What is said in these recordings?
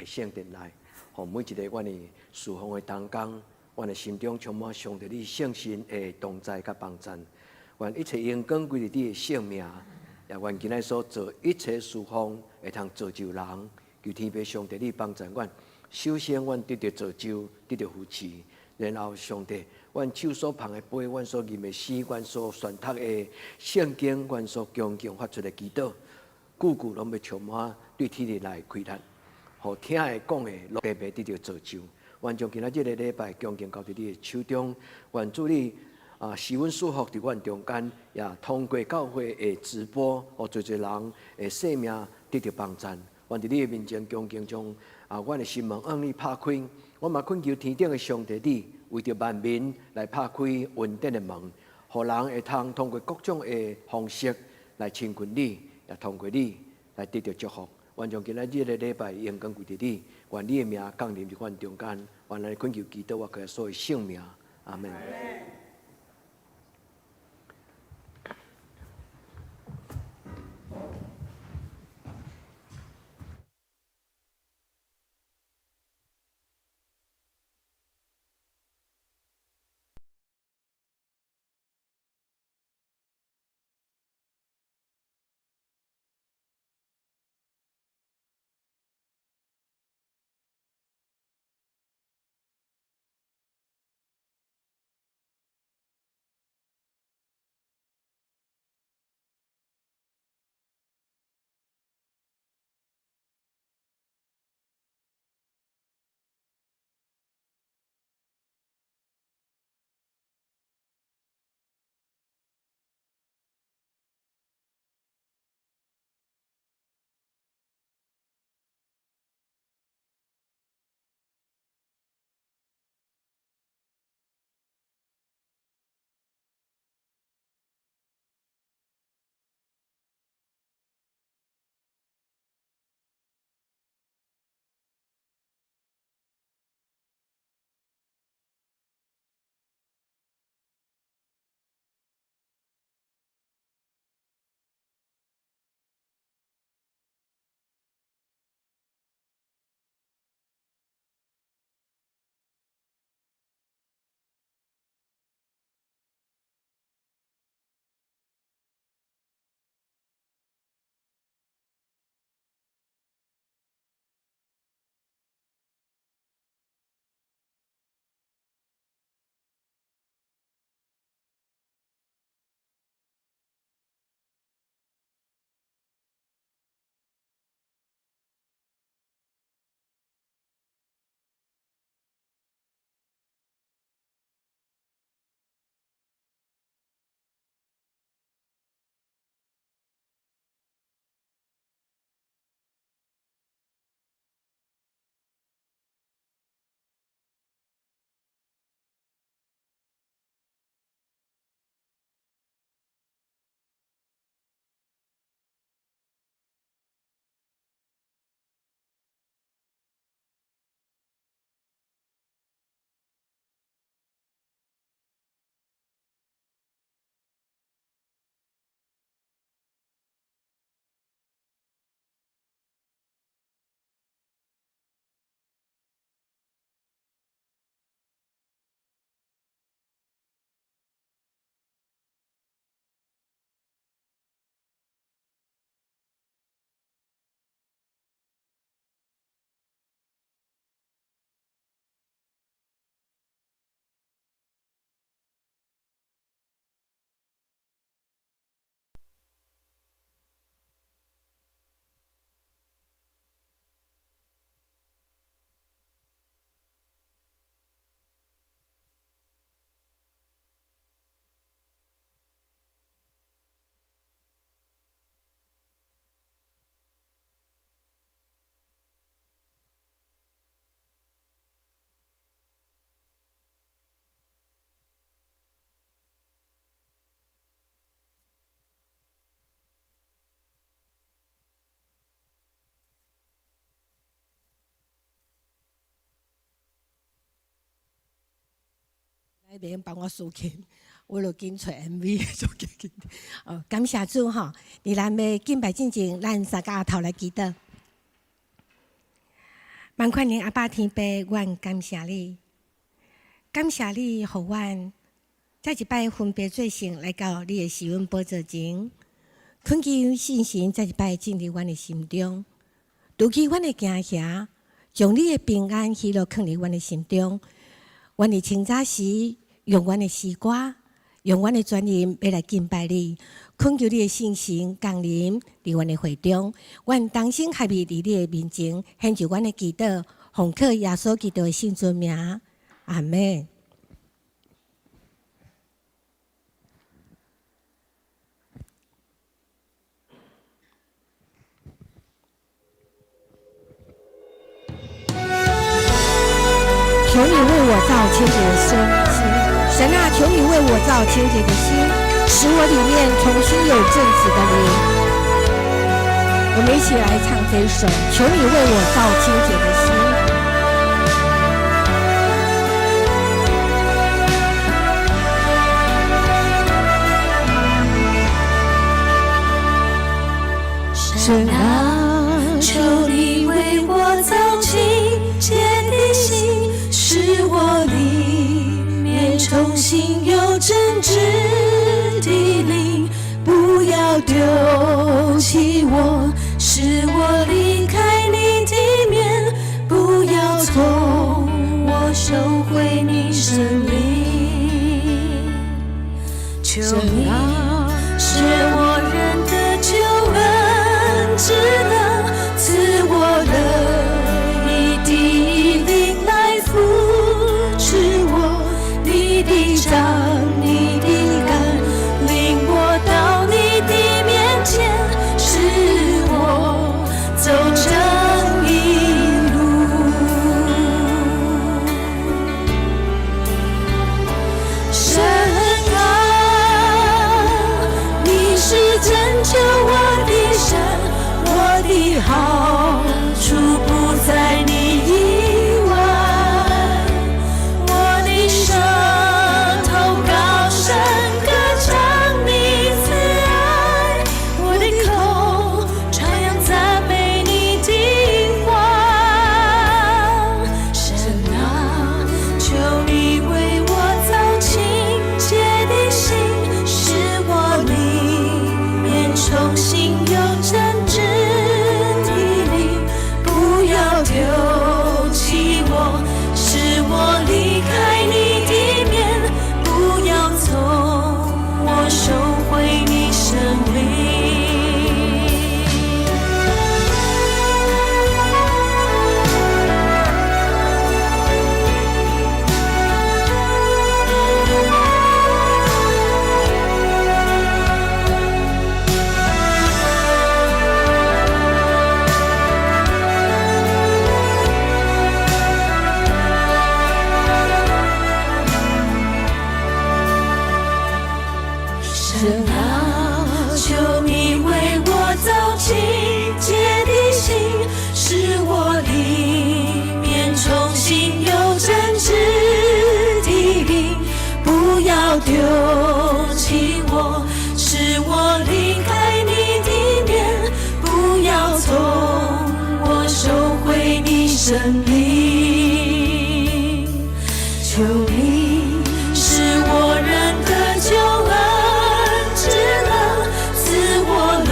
的聖殿內，予每一個阮的事奉的同工，阮的心中充滿上帝你聖神的同在佮幫贊。願一切榮光歸佇你的聖名，也願今仔所做一切事奉會通造就人，求天父上帝你幫贊阮。首先，阮得著造就，得著扶持，然後上帝，阮手所捧的杯，阮所吟的詩，阮所宣讀的聖經，阮所恭敬發出的祈禱，句句攏欲充滿對天地來開力，予聽的講的攏白白得著造就。願將今仔這个禮拜恭敬交佇你的手中，願主你啊，賜阮祝福佇阮中間，也通過教會的直播，予濟濟人的生命得著幫贊。願佇你的面前恭敬將啊，阮的心門向你拍開，我嘛懇求天頂的上帝你，為著萬民來拍開恩典的門，予人會通通過各種的方式來親近你，也通過你來得著祝福。願將今仔這个禮拜榮光歸佇你，願你的名降臨佇阮中間，願咱懇求祈禱，我靠耶穌的聖名，阿門。你袂用幫我輸琴，我就緊揣 MV 做緊緊。哦，感謝主吼！佇咱欲敬拜進前，咱三個阿頭來祈禱。萬權的阿爸天父，阮感謝你，感謝你，予阮再一擺分別做聖來到你的施恩寶座前，懇求聖神再一擺進入阮的心中，除去阮的驚嚇，將你的平安喜樂囥佇阮的心中。阮佇清早時用阮的詩歌，用阮的專音欲來敬拜你，懇求你的聖神降臨佇阮的會中，阮同心合意佇你的面前獻上阮的祈禱，奉靠耶穌基督的聖尊名，阿們。求你為我造清潔的心，神啊，求你為我造清潔的心，使我裡面重新有正直的靈。我們一起來唱這一首《求你為我造清潔的心》。神啊，求你為我造清潔的心，使我裡面重新有正直的靈，不要丟棄我，使我離開你的面，不要從我收回你聖靈。求你使我認得救恩之能，賜我樂意的靈來扶持我，你的杖，你的竿，領我到你的面前，使我走正義路。神啊，你是拯救我的神，我的好處不在你以外，我的舌頭高聲歌唱你慈愛，我的口傳揚讚美你的話。神啊，求你為我造清潔的心，使我裡面重新有正直的靈，不要丟棄我，使我離開你的面，不要從我收回你聖靈。神啊，求你為我造清潔的心，使我裡面重新有正直的靈，不要丟棄我，使我離開你的面，不要從我收回你聖靈。求你使我認得救恩之能，賜我樂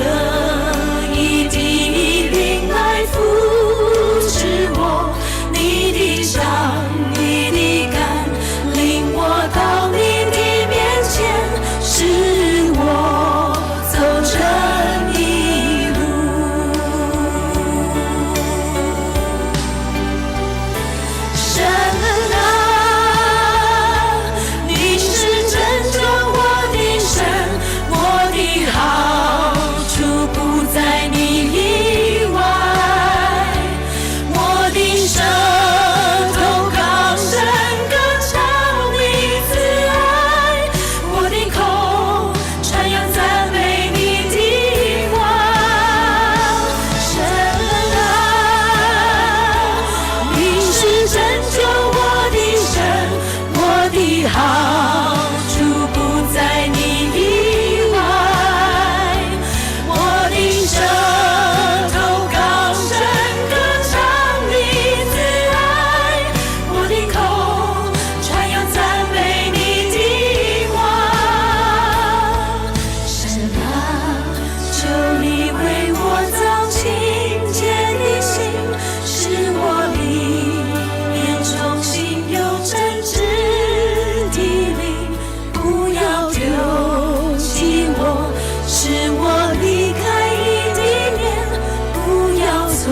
意的靈來扶持我，你的杖，你的竿，領我到你的面前，使我走正義路。使我離開你的面，不要從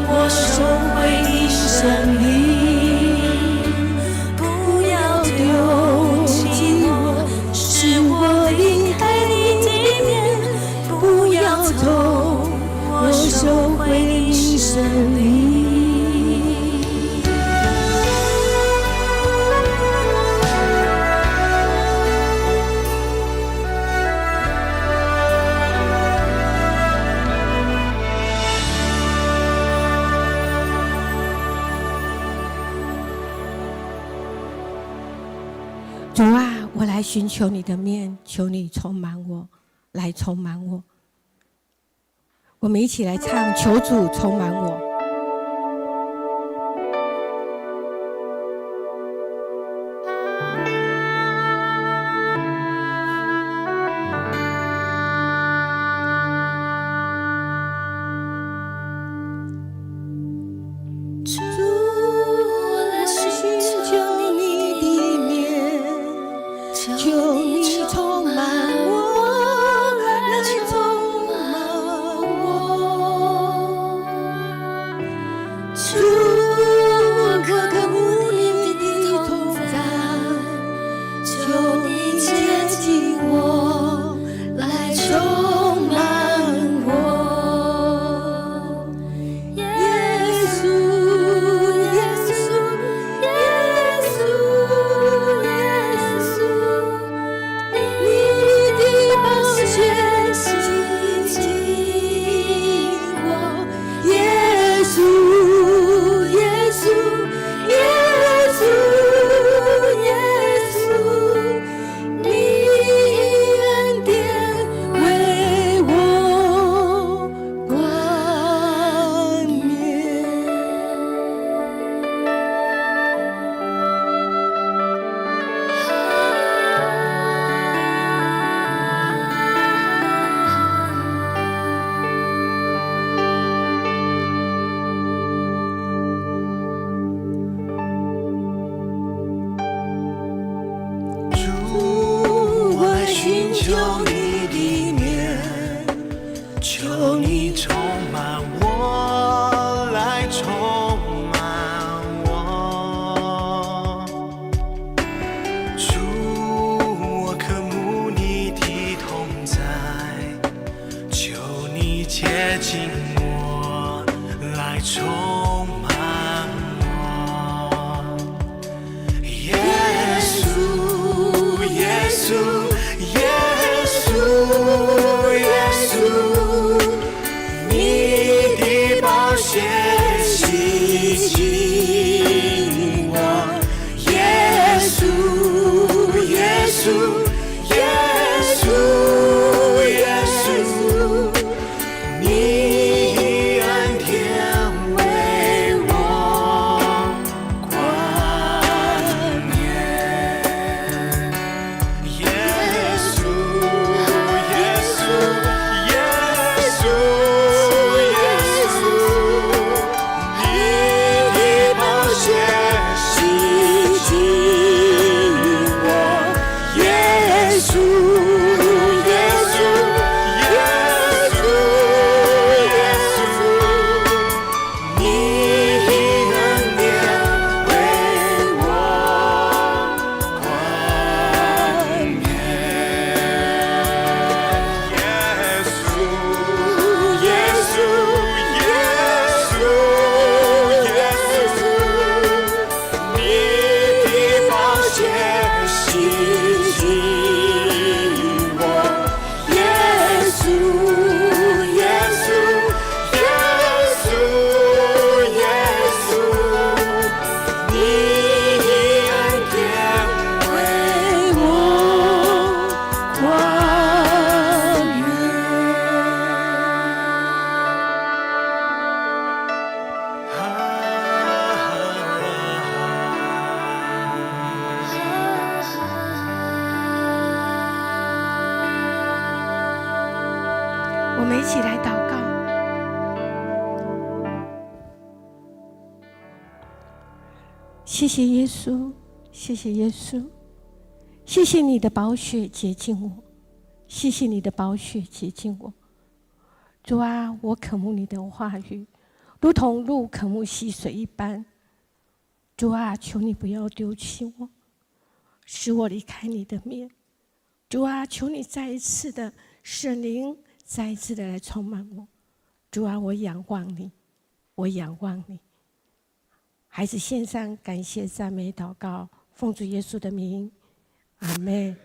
我收回你聖靈，不要丟棄我，使我離開你的面，不要從我收回你聖靈。主啊，我來尋求你的面，求你充滿我，來充滿我。我們一起來唱，求主充滿我。主，我來尋求你的面，求你充滿我，來充滿我。主，我渴慕你的同在，求你接近我，來充滿我。耶穌，耶穌，耶穌，耶穌，你的寶血洗淨我。耶穌，耶穌，耶穌，耶穌，你恩典為我冠冕。主，我來尋求你的面，求你充滿我，來充滿我。主，我渴慕你的同在，求你接近我，來充滿我。耶穌，耶穌，耶穌，耶穌，你的寶血洗淨我。耶穌，耶穌，耶穌，耶穌，你恩典為我冠冕。耶穌，耶穌，耶穌，耶穌，你的寶血洗淨我。耶穌，耶穌，耶穌，耶穌，你恩典為我冠冕。耶穌，耶穌，耶穌，耶穌，你的寶血洗淨我。耶穌，耶穌，耶穌，耶穌，你恩典為我冠冕。我們一起來禱告。謝謝耶穌，謝謝耶穌，謝謝你的寶血潔淨我，謝謝你的寶血潔淨我。主啊，我渴慕你的話語，如同鹿渴慕溪水一般。主啊，求你不要丟棄我，使我離開你的面。主啊，求你再一次的聖靈，再一次的來充滿我。主啊，我仰望你，我仰望你。孩子獻上感謝讚美禱告，奉主耶穌的名，阿門。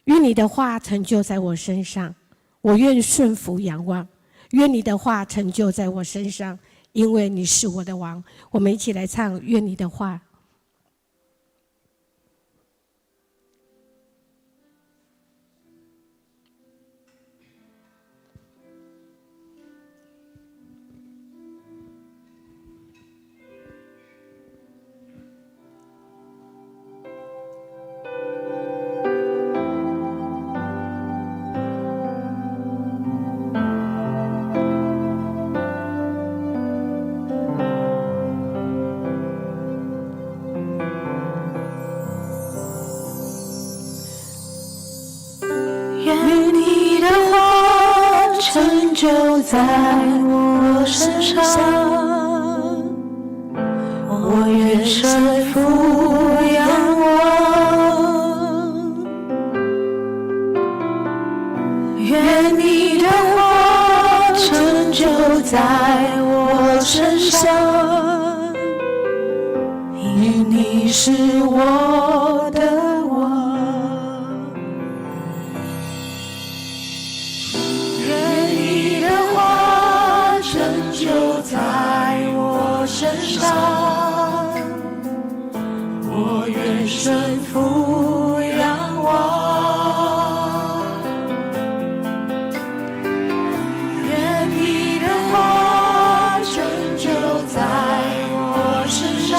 願你的話成就在我身上，我願順服仰望。願你的話成就在我身上，因為你是我的王。我們一起來唱《願你的話》。願你的話成就在我身上，我願順服仰望。願你的話成就在我身上，因你是我的王。願你的話成就在我身上，我願順服仰望。願你的話成就在我身上，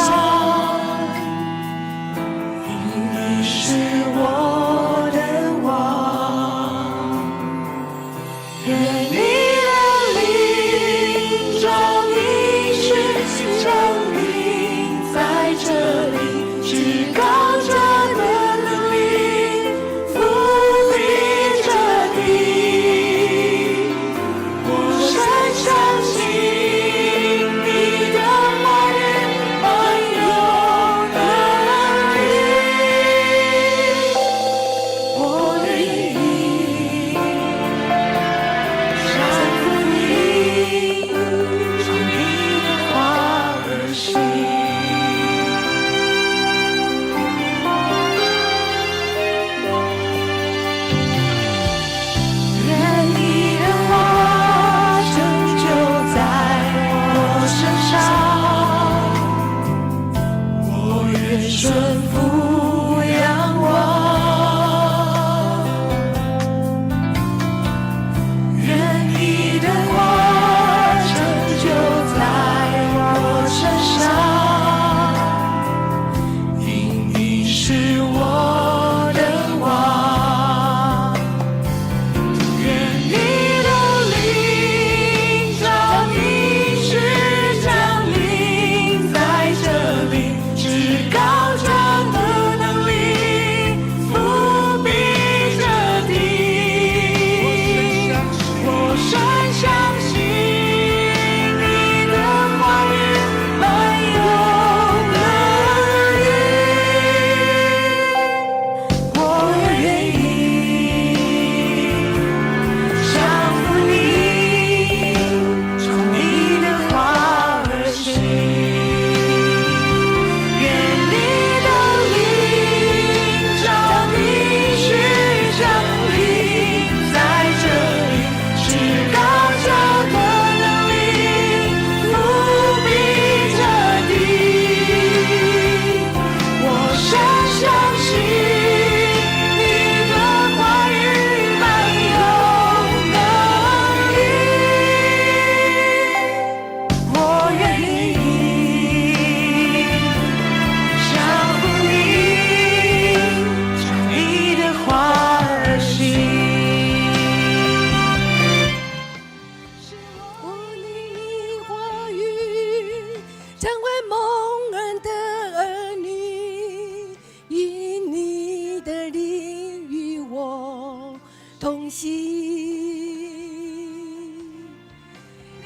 同行。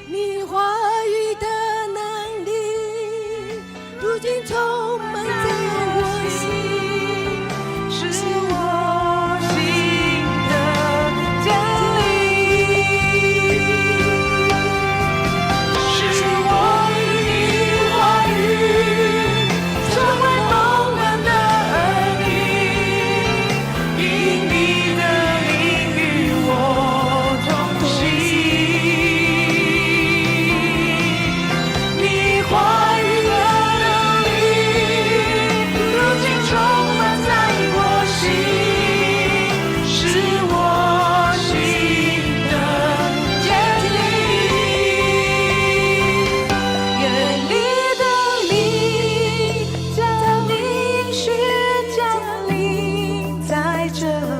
你話語的能力，如今充滿在我心，使我心得堅立，使我因你話語成為蒙恩的兒女，因你的靈與我同行。你話語的能力，如今充滿在我心，使我心得堅立。願你的靈將你應許降臨在這裡。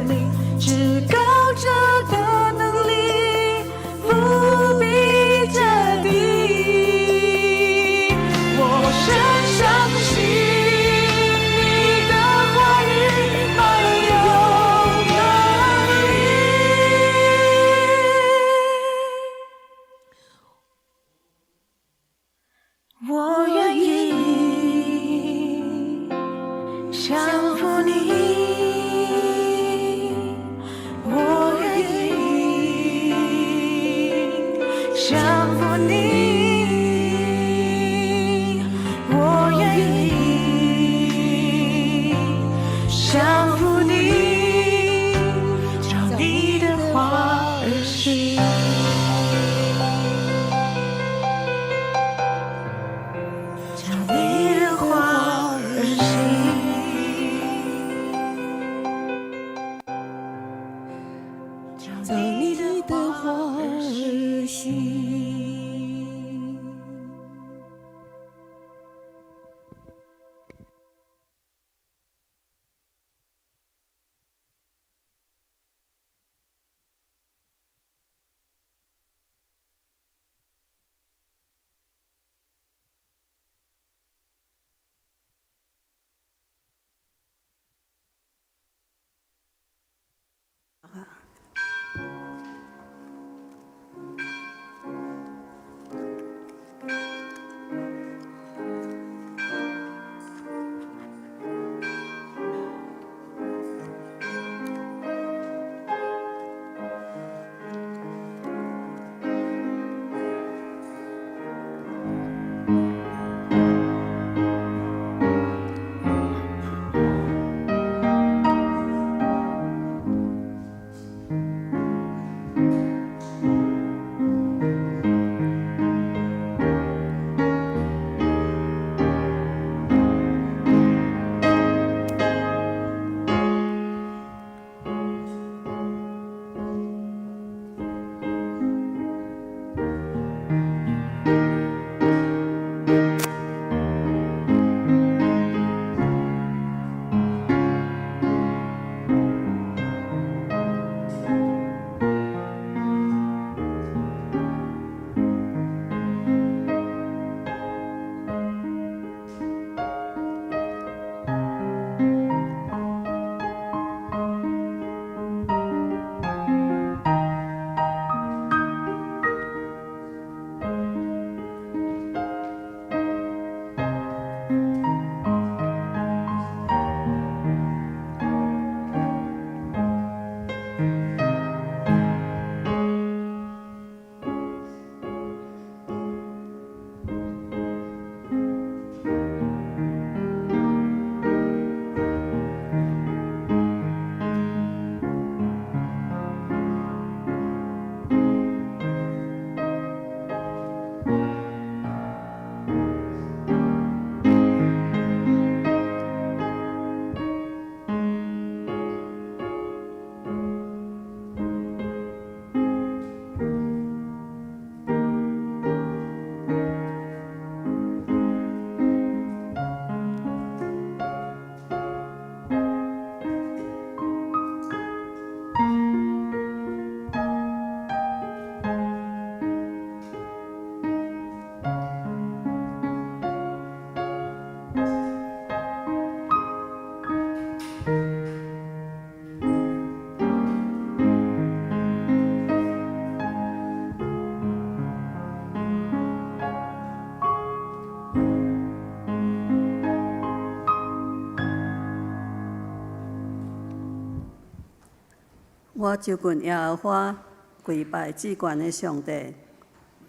我就近耶和華，跪拜至懸的上帝，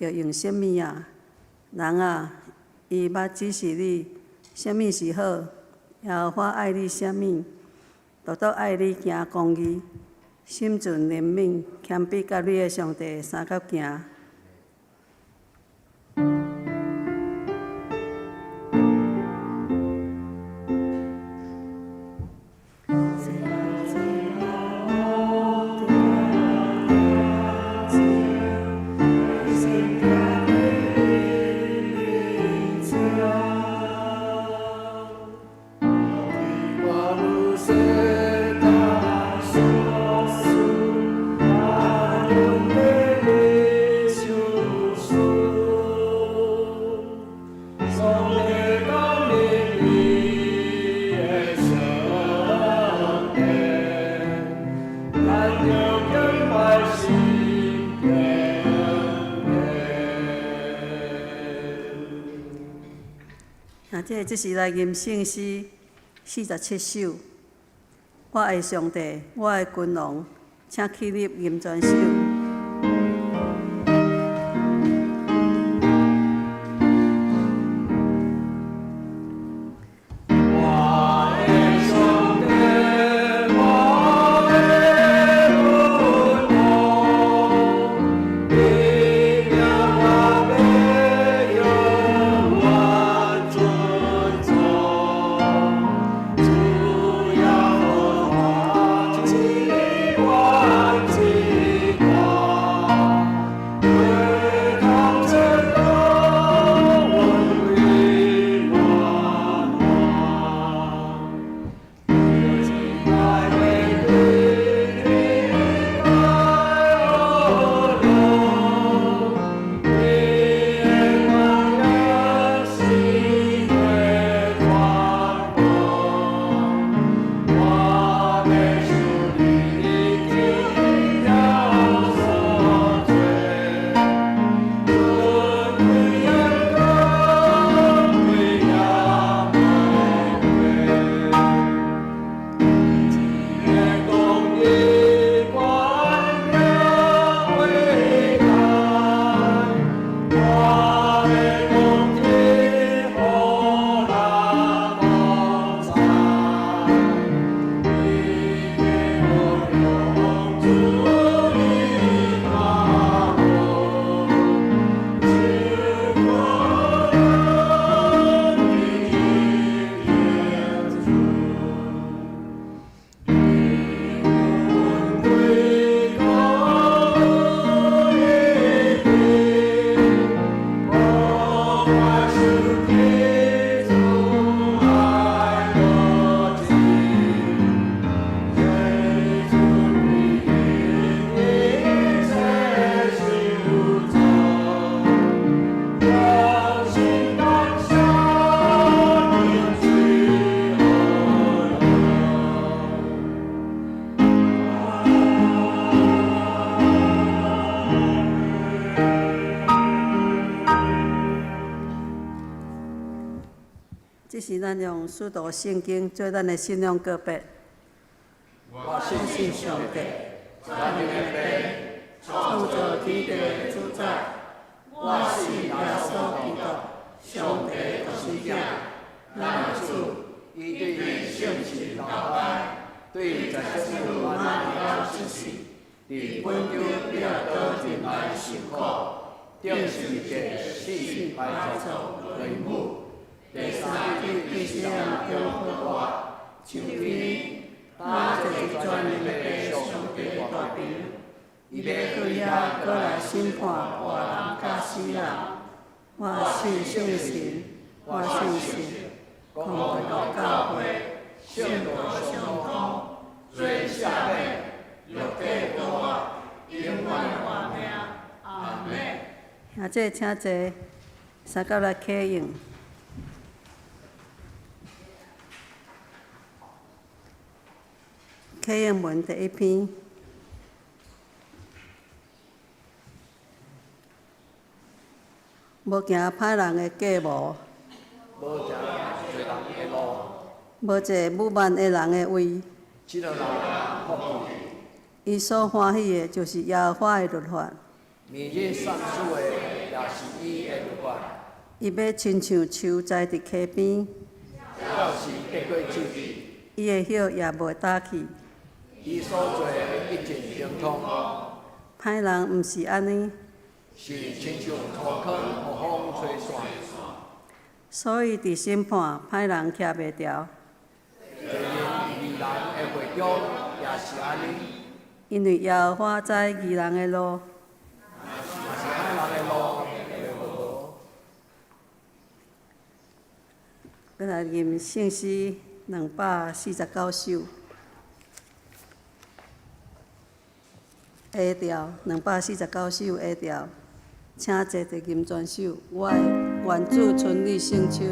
著用啥物啊？人啊，伊捌指示你啥物是好，耶和華愛你啥物，獨獨愛你行公義，心存憐憫，謙卑佮你的上帝相佮行。兄弟，這是來吟聖詩47首。我的上帝，我的君王，請起立吟全首。這是咱用使徒聖經做咱的信仰告白。我信上帝，全能的父，創造天地的主宰。我信耶穌基督，上帝的獨生子，咱的主。伊對聖神投胎，對在聖母瑪利亞出世，佇本丟彼拉多人來受苦，釘十字架死埋葬落墓。第三日對死人中復活，上天，搭坐佇全能的父上帝的大爿，伊欲對遐閣來審判活人佮死人。我信聖神，我信神，公義的教會，聖徒相通，罪赦免，肉體復活，永遠活命。阿們。兄弟，請坐，相佮來啟用。啟應文第一篇，無行歹人的計謀，無行罪人的路，無坐侮慢的人的位，這兩人福氣。伊所歡喜的，就是耶和華的律法。暝日散思的，也是伊的律法。伊欲親像樹栽佇溪邊，到時得過水。伊的葉也袂焦去。伊所做的一定亨通。歹人毋是按呢，是親像土坑，予風吹散。所以佇審判，歹人徛袂牢。罪人佇義人的會中也是按呢。因為耶和華知義人的路。若是歹人的路會無。欲來吟聖詩249首，A 調249首 A 調，請坐佇吟全首，我的願主春日勝秋。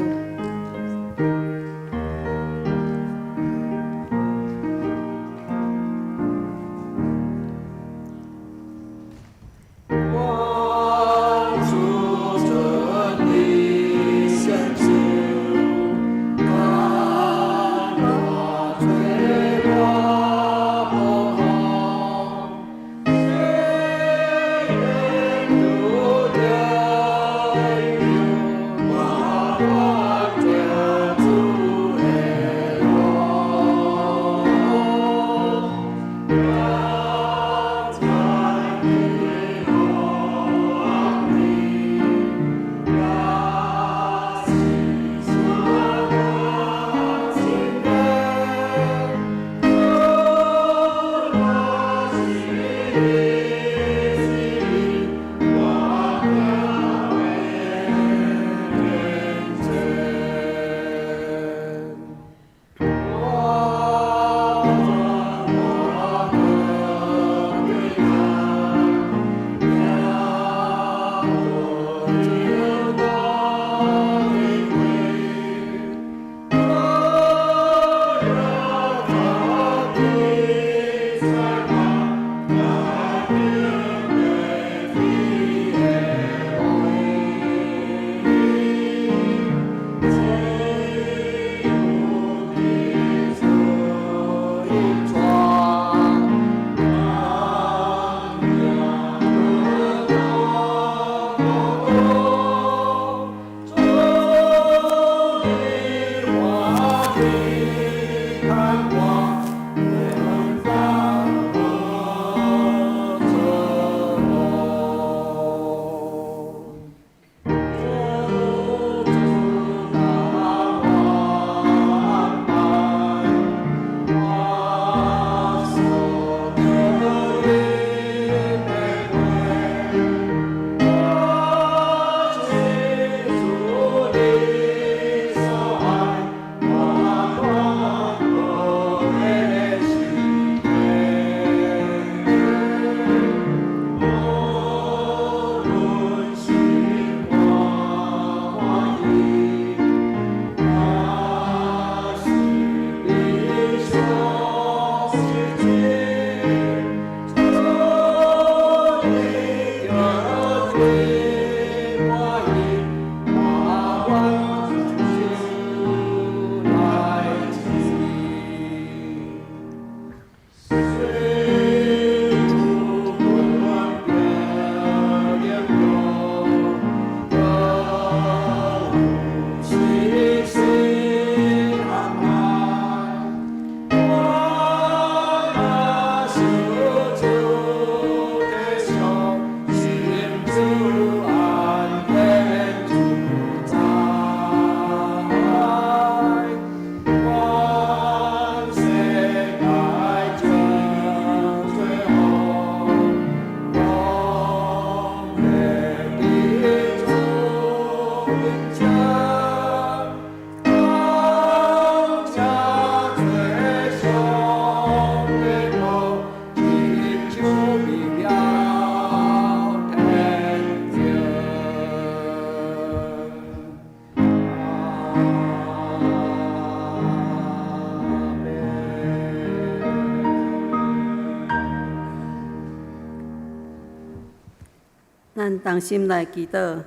咱同心來祈禱，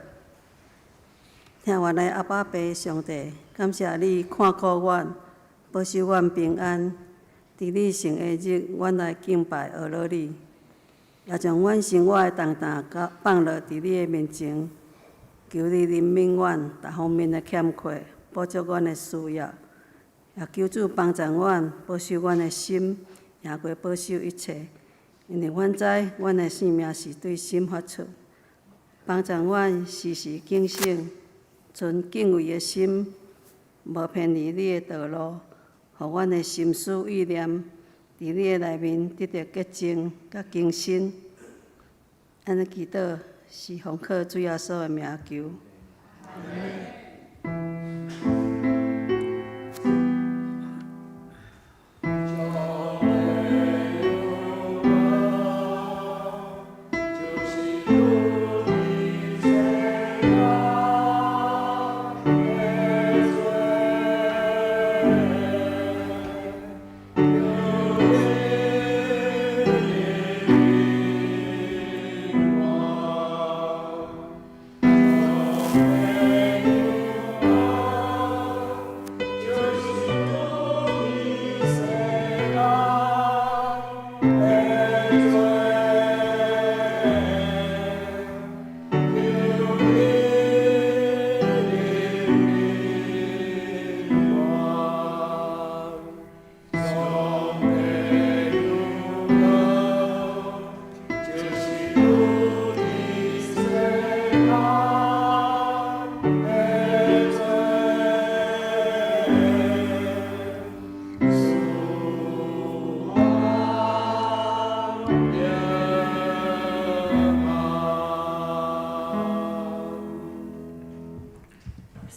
疼阮的阿爸父上帝，感謝你看顧阮，保守阮平安。佇你聖的日，阮來敬拜阿羅你，也將阮生活的重擔交放落佇你的面前，求你憐憫阮逐方面的欠缺，補足阮的需要，也求主幫助阮，保守阮的心，贏過保守一切。因為阮知阮的性命是對神發出，幫助阮時時警醒，存敬畏的心，無偏離你的道路，予阮的心思意念佇你的內面得著潔淨佮更新。按呢祈禱是奉靠主耶穌的名求。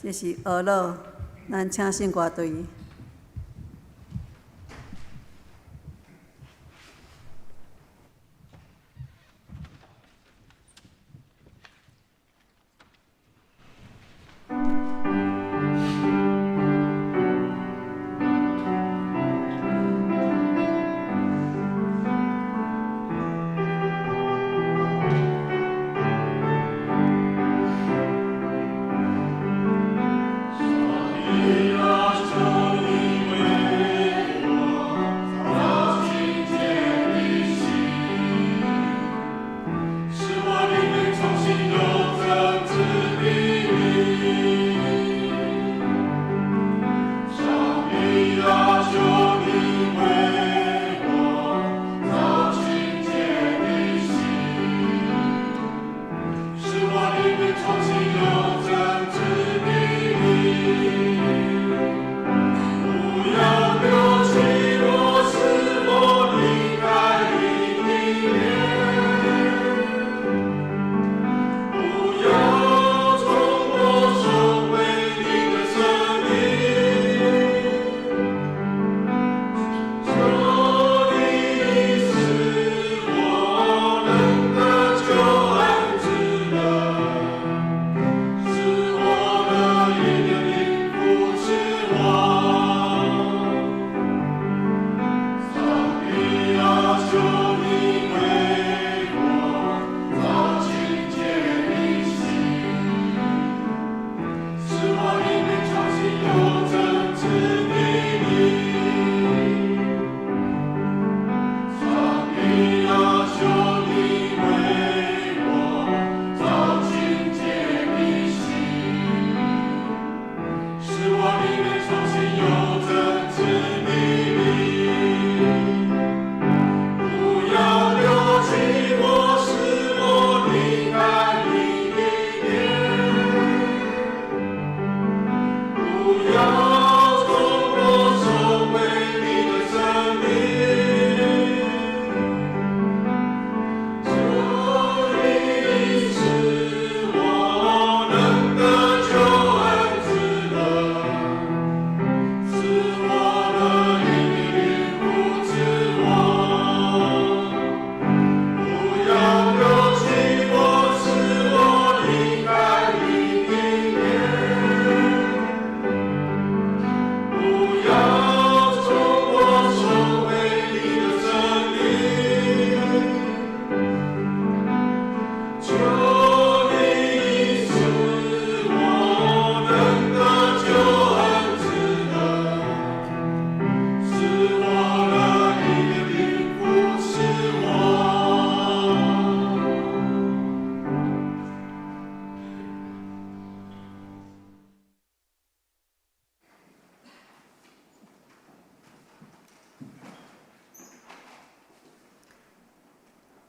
這是阿樂，咱請聖歌隊。上帝啊，求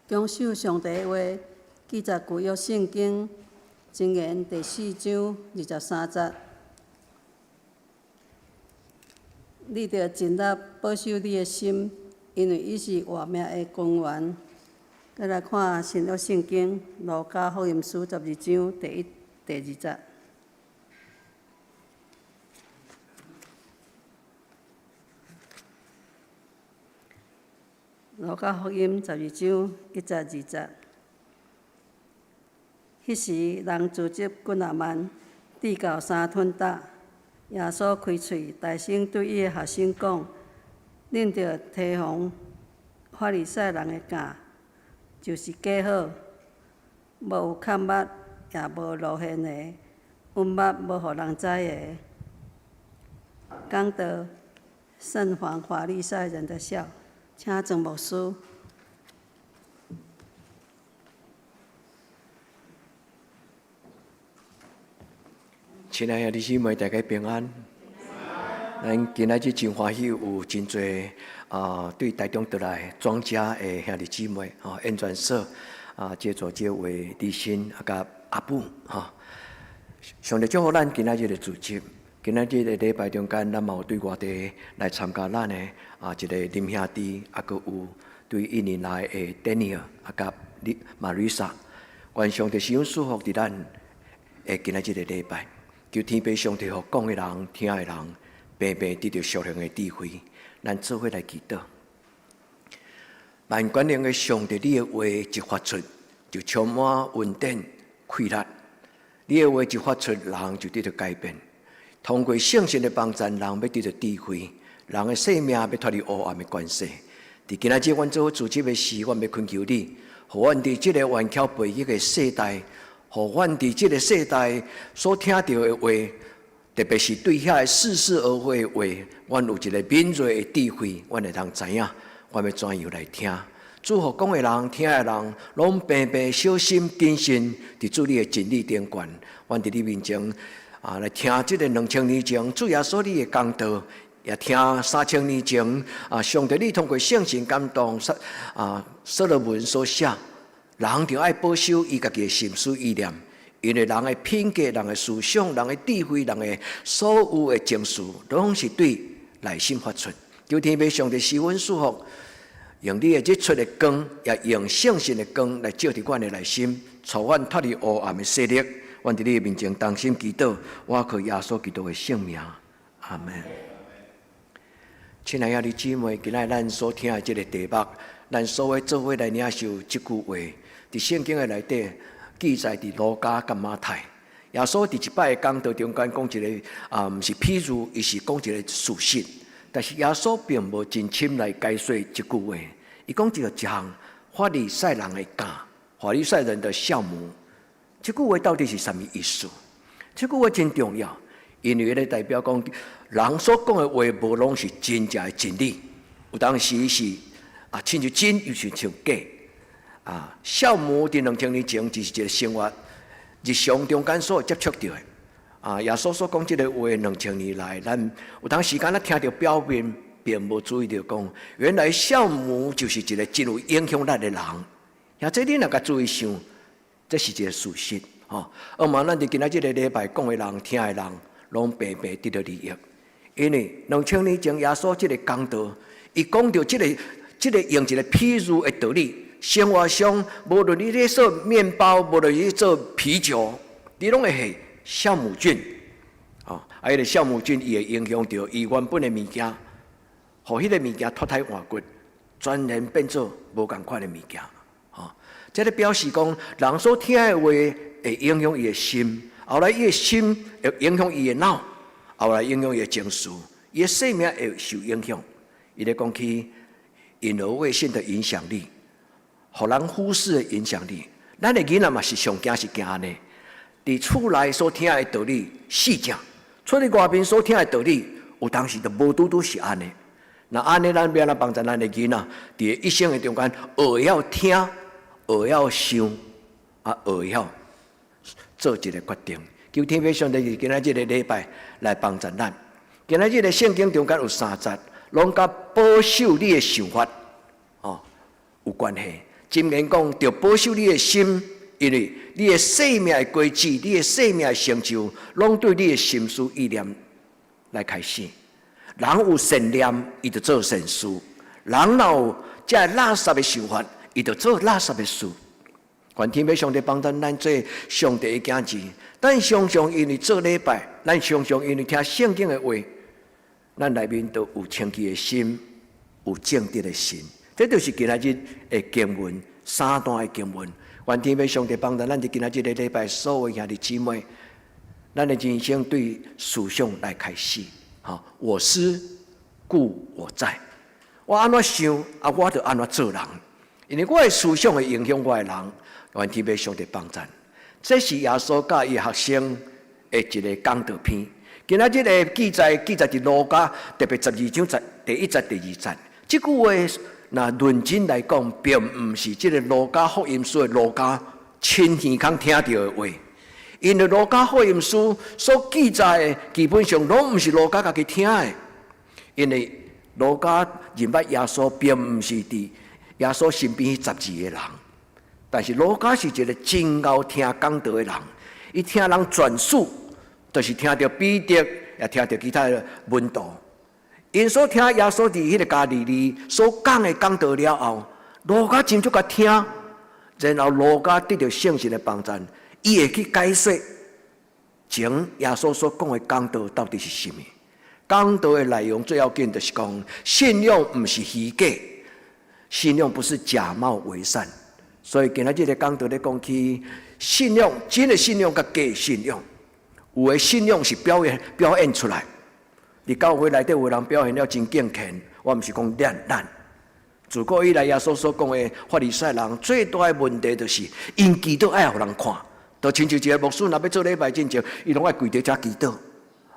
謹守上帝的話，記載舊約聖經箴言第四章二十三節。你著盡力保守你的心，因為伊是活命的根源。閣來看新約聖經路加福音書十二章第一、第二節。路加福音十二章一節二節。彼時人聚集幾若萬，至到三吞搭。耶穌開喙，大聲對伊的學生講：恁著提防法利賽人的教，就是假好，無有酵母，也無露現的，隱密無予人知的。講道慎防法利賽人的酵。請鄭牧師。親愛的弟兄姊妹，大家平安。咱今仔日真歡喜，有真濟啊，對台中轉來莊家的兄弟姊妹，吼，演傳所啊，這組這位李新啊，佮阿母，吼，上帝祝福咱今仔日的組織。今仔日的禮拜中間，咱嘛有對外地來參加咱的啊一个林兄弟，啊，閣有對印尼來的 Daniel 啊，佮 Marisa，願上帝施恩賜福佇咱的今仔日的禮拜，求天父上帝予講的人、聽的人，平平得著屬靈的智慧，咱做伙來祈禱。萬全能的上帝，你的話一發出，就充滿恩典、氣力。你的話一發出，人就得著改變。通過聖神的幫助，人欲得著智慧，人的生命欲脫離黑暗的權勢。佇今仔日，阮做組織的時，阮欲懇求你，予阮佇這个頑強背逆的世代，予阮佇這个世代所聽著的話，特別是對遐个似是而非的話，阮有一个敏銳的智慧，阮會通知影，阮欲怎樣來聽。祝福講的人、聽的人，攏平平小心謹慎，佇主你的真理頂懸。阮佇你面前。啊，來聽這个兩千年前主耶穌你的講道，也聽三千年前啊，上帝你通過聖神感動啊，所羅門所寫，人著愛保守伊家己的心思意念，因為人的品格、人的思想、人的智慧、人的所有的情緒，攏是對內心發出。求天父上帝施恩賜福，用你的日出的光，也用聖神的光來照佇阮的內心，帶阮脫離黑暗的勢力。阮佇你面前同心祈禱，我靠耶穌基督的聖名，阿門。親愛的姊妹，今仔咱所聽的這个題目，咱所謂做伙來領受這句話，佇聖經的內底記載佇路加佮馬太。耶穌佇一擺的講道中間講一个啊，毋是譬喻，伊是講一个事實。但是耶穌並無真深來解說這句話，伊講一個一項法利賽人的教，法利賽人的酵母。這句話到底是啥物意思？這句話真重要，因為咧代表講，人所講的話無攏是真正的真理，有當時是啊，親像真，又親像假。啊，酵母佇兩千年前只是一个生活日常中間所接觸著的。啊，耶穌所講這个話兩千年來，咱有當時間咱聽著表面，並無注意著講，原來酵母就是一个真有影響力的人。或者你若共注意想。這是一个事實，吼！啊嘛，咱佇今仔這个禮拜講的人、聽的人，攏白白得著利益。因為兩千年前耶穌這个講道，伊講著這个、這个用一个譬喻的道理，生活上無論你咧做麵包，無論你做啤酒，你攏會下酵母菌，吼！啊，彼个酵母菌伊會影響著伊原本的物件，予彼个物件脫胎換骨，全然變做無仝款的物件。這个表示講，人所聽的話會影響伊的心，後來伊的心會影響伊的腦，後來影響伊的情緒，伊的生命會受影響。伊咧講起隱而未現的影響力，予人忽視的影響力。咱的囡仔嘛是上驚是驚按呢，佇厝內所聽的道理是正，出去外面所聽的道理，有當時就無拄拄是按呢。若按呢，咱欲按怎幫助咱的囡仔，佇一生的中間學會曉聽。學曉想，啊，學曉做一个決定。求天父上帝佇今仔這个禮拜來幫助咱。今仔這个聖經中間有三節，攏佮保守你的想法，哦，有關係。箴言講，著保守你的心，因為你的生命的果子，你的生命的成就，攏對你的心思意念來開始。人有善念，伊就做善事；人若有這垃圾的想法，伊就做垃圾的事。願天父上帝幫助咱做上帝的囝兒。咱常常因為做禮拜，咱常常因為聽聖經的話，咱內面都有清潔的心，有正直的心。這就是今仔日的經文，三段的經文。願天父上帝幫助咱佇今仔日的禮拜，所有兄弟姊妹，咱的人生對思想來開始。吼，我思故我在。我按怎想，啊，我就按怎做人。因為我的思想會影響我的人。願天父上帝幫贊。這是耶穌佮伊學生的一个講道篇。今仔日的記載記載佇路加，特別12章十第一節、第二節。這句話，若論真來講，並毋是這个路加福音書的路加親耳孔聽著的話。因為路加福音書所記載的，基本上攏毋是路加家己聽的。因為路加認捌耶穌，並毋是佇耶穌身邊彼12個人。但是路加是一个真𠢕聽講道的人，伊聽人轉述，就是聽著彼得，也聽著其他的門徒。𪜶所聽耶穌佇彼个加利利所講的講道了後，路加真足共聽，然後路加得著聖神的幫贊，伊會去解說前耶穌所講的講道到底是啥物。講道的內容最要緊就是講，信仰毋是虛假，信仰不是假冒為善。所以今仔這个講道咧講起信仰，真的信仰佮假信仰，有的信仰是表演表演出來。佇教會內底有人表現了真敬虔，我毋是講咱咱。自古以來，耶穌所講的法利賽人最大的問題就是，𪜶祈禱愛予人看，就親像一个牧師若欲做禮拜進前，伊攏愛跪佇遮祈禱。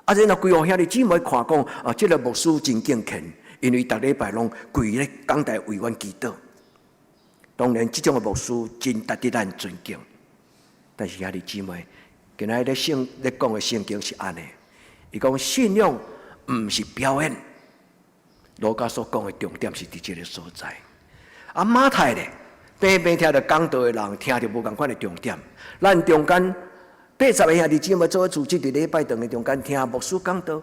啊，然後規予兄弟姊妹看講，啊，這个牧師真敬虔，因為逐禮拜攏跪咧講台為阮祈禱。當然，這種的牧師真值得咱尊敬。但是兄弟姊妹，今仔日咧聖咧講的聖經是按呢，伊講信仰毋是表演。路加所講的重點是佇這个所在。啊，馬太咧，平平聽著講道的人聽著無仝款的重點。咱中間80个兄弟姊妹做伙組織佇禮拜堂的中間聽牧師講道，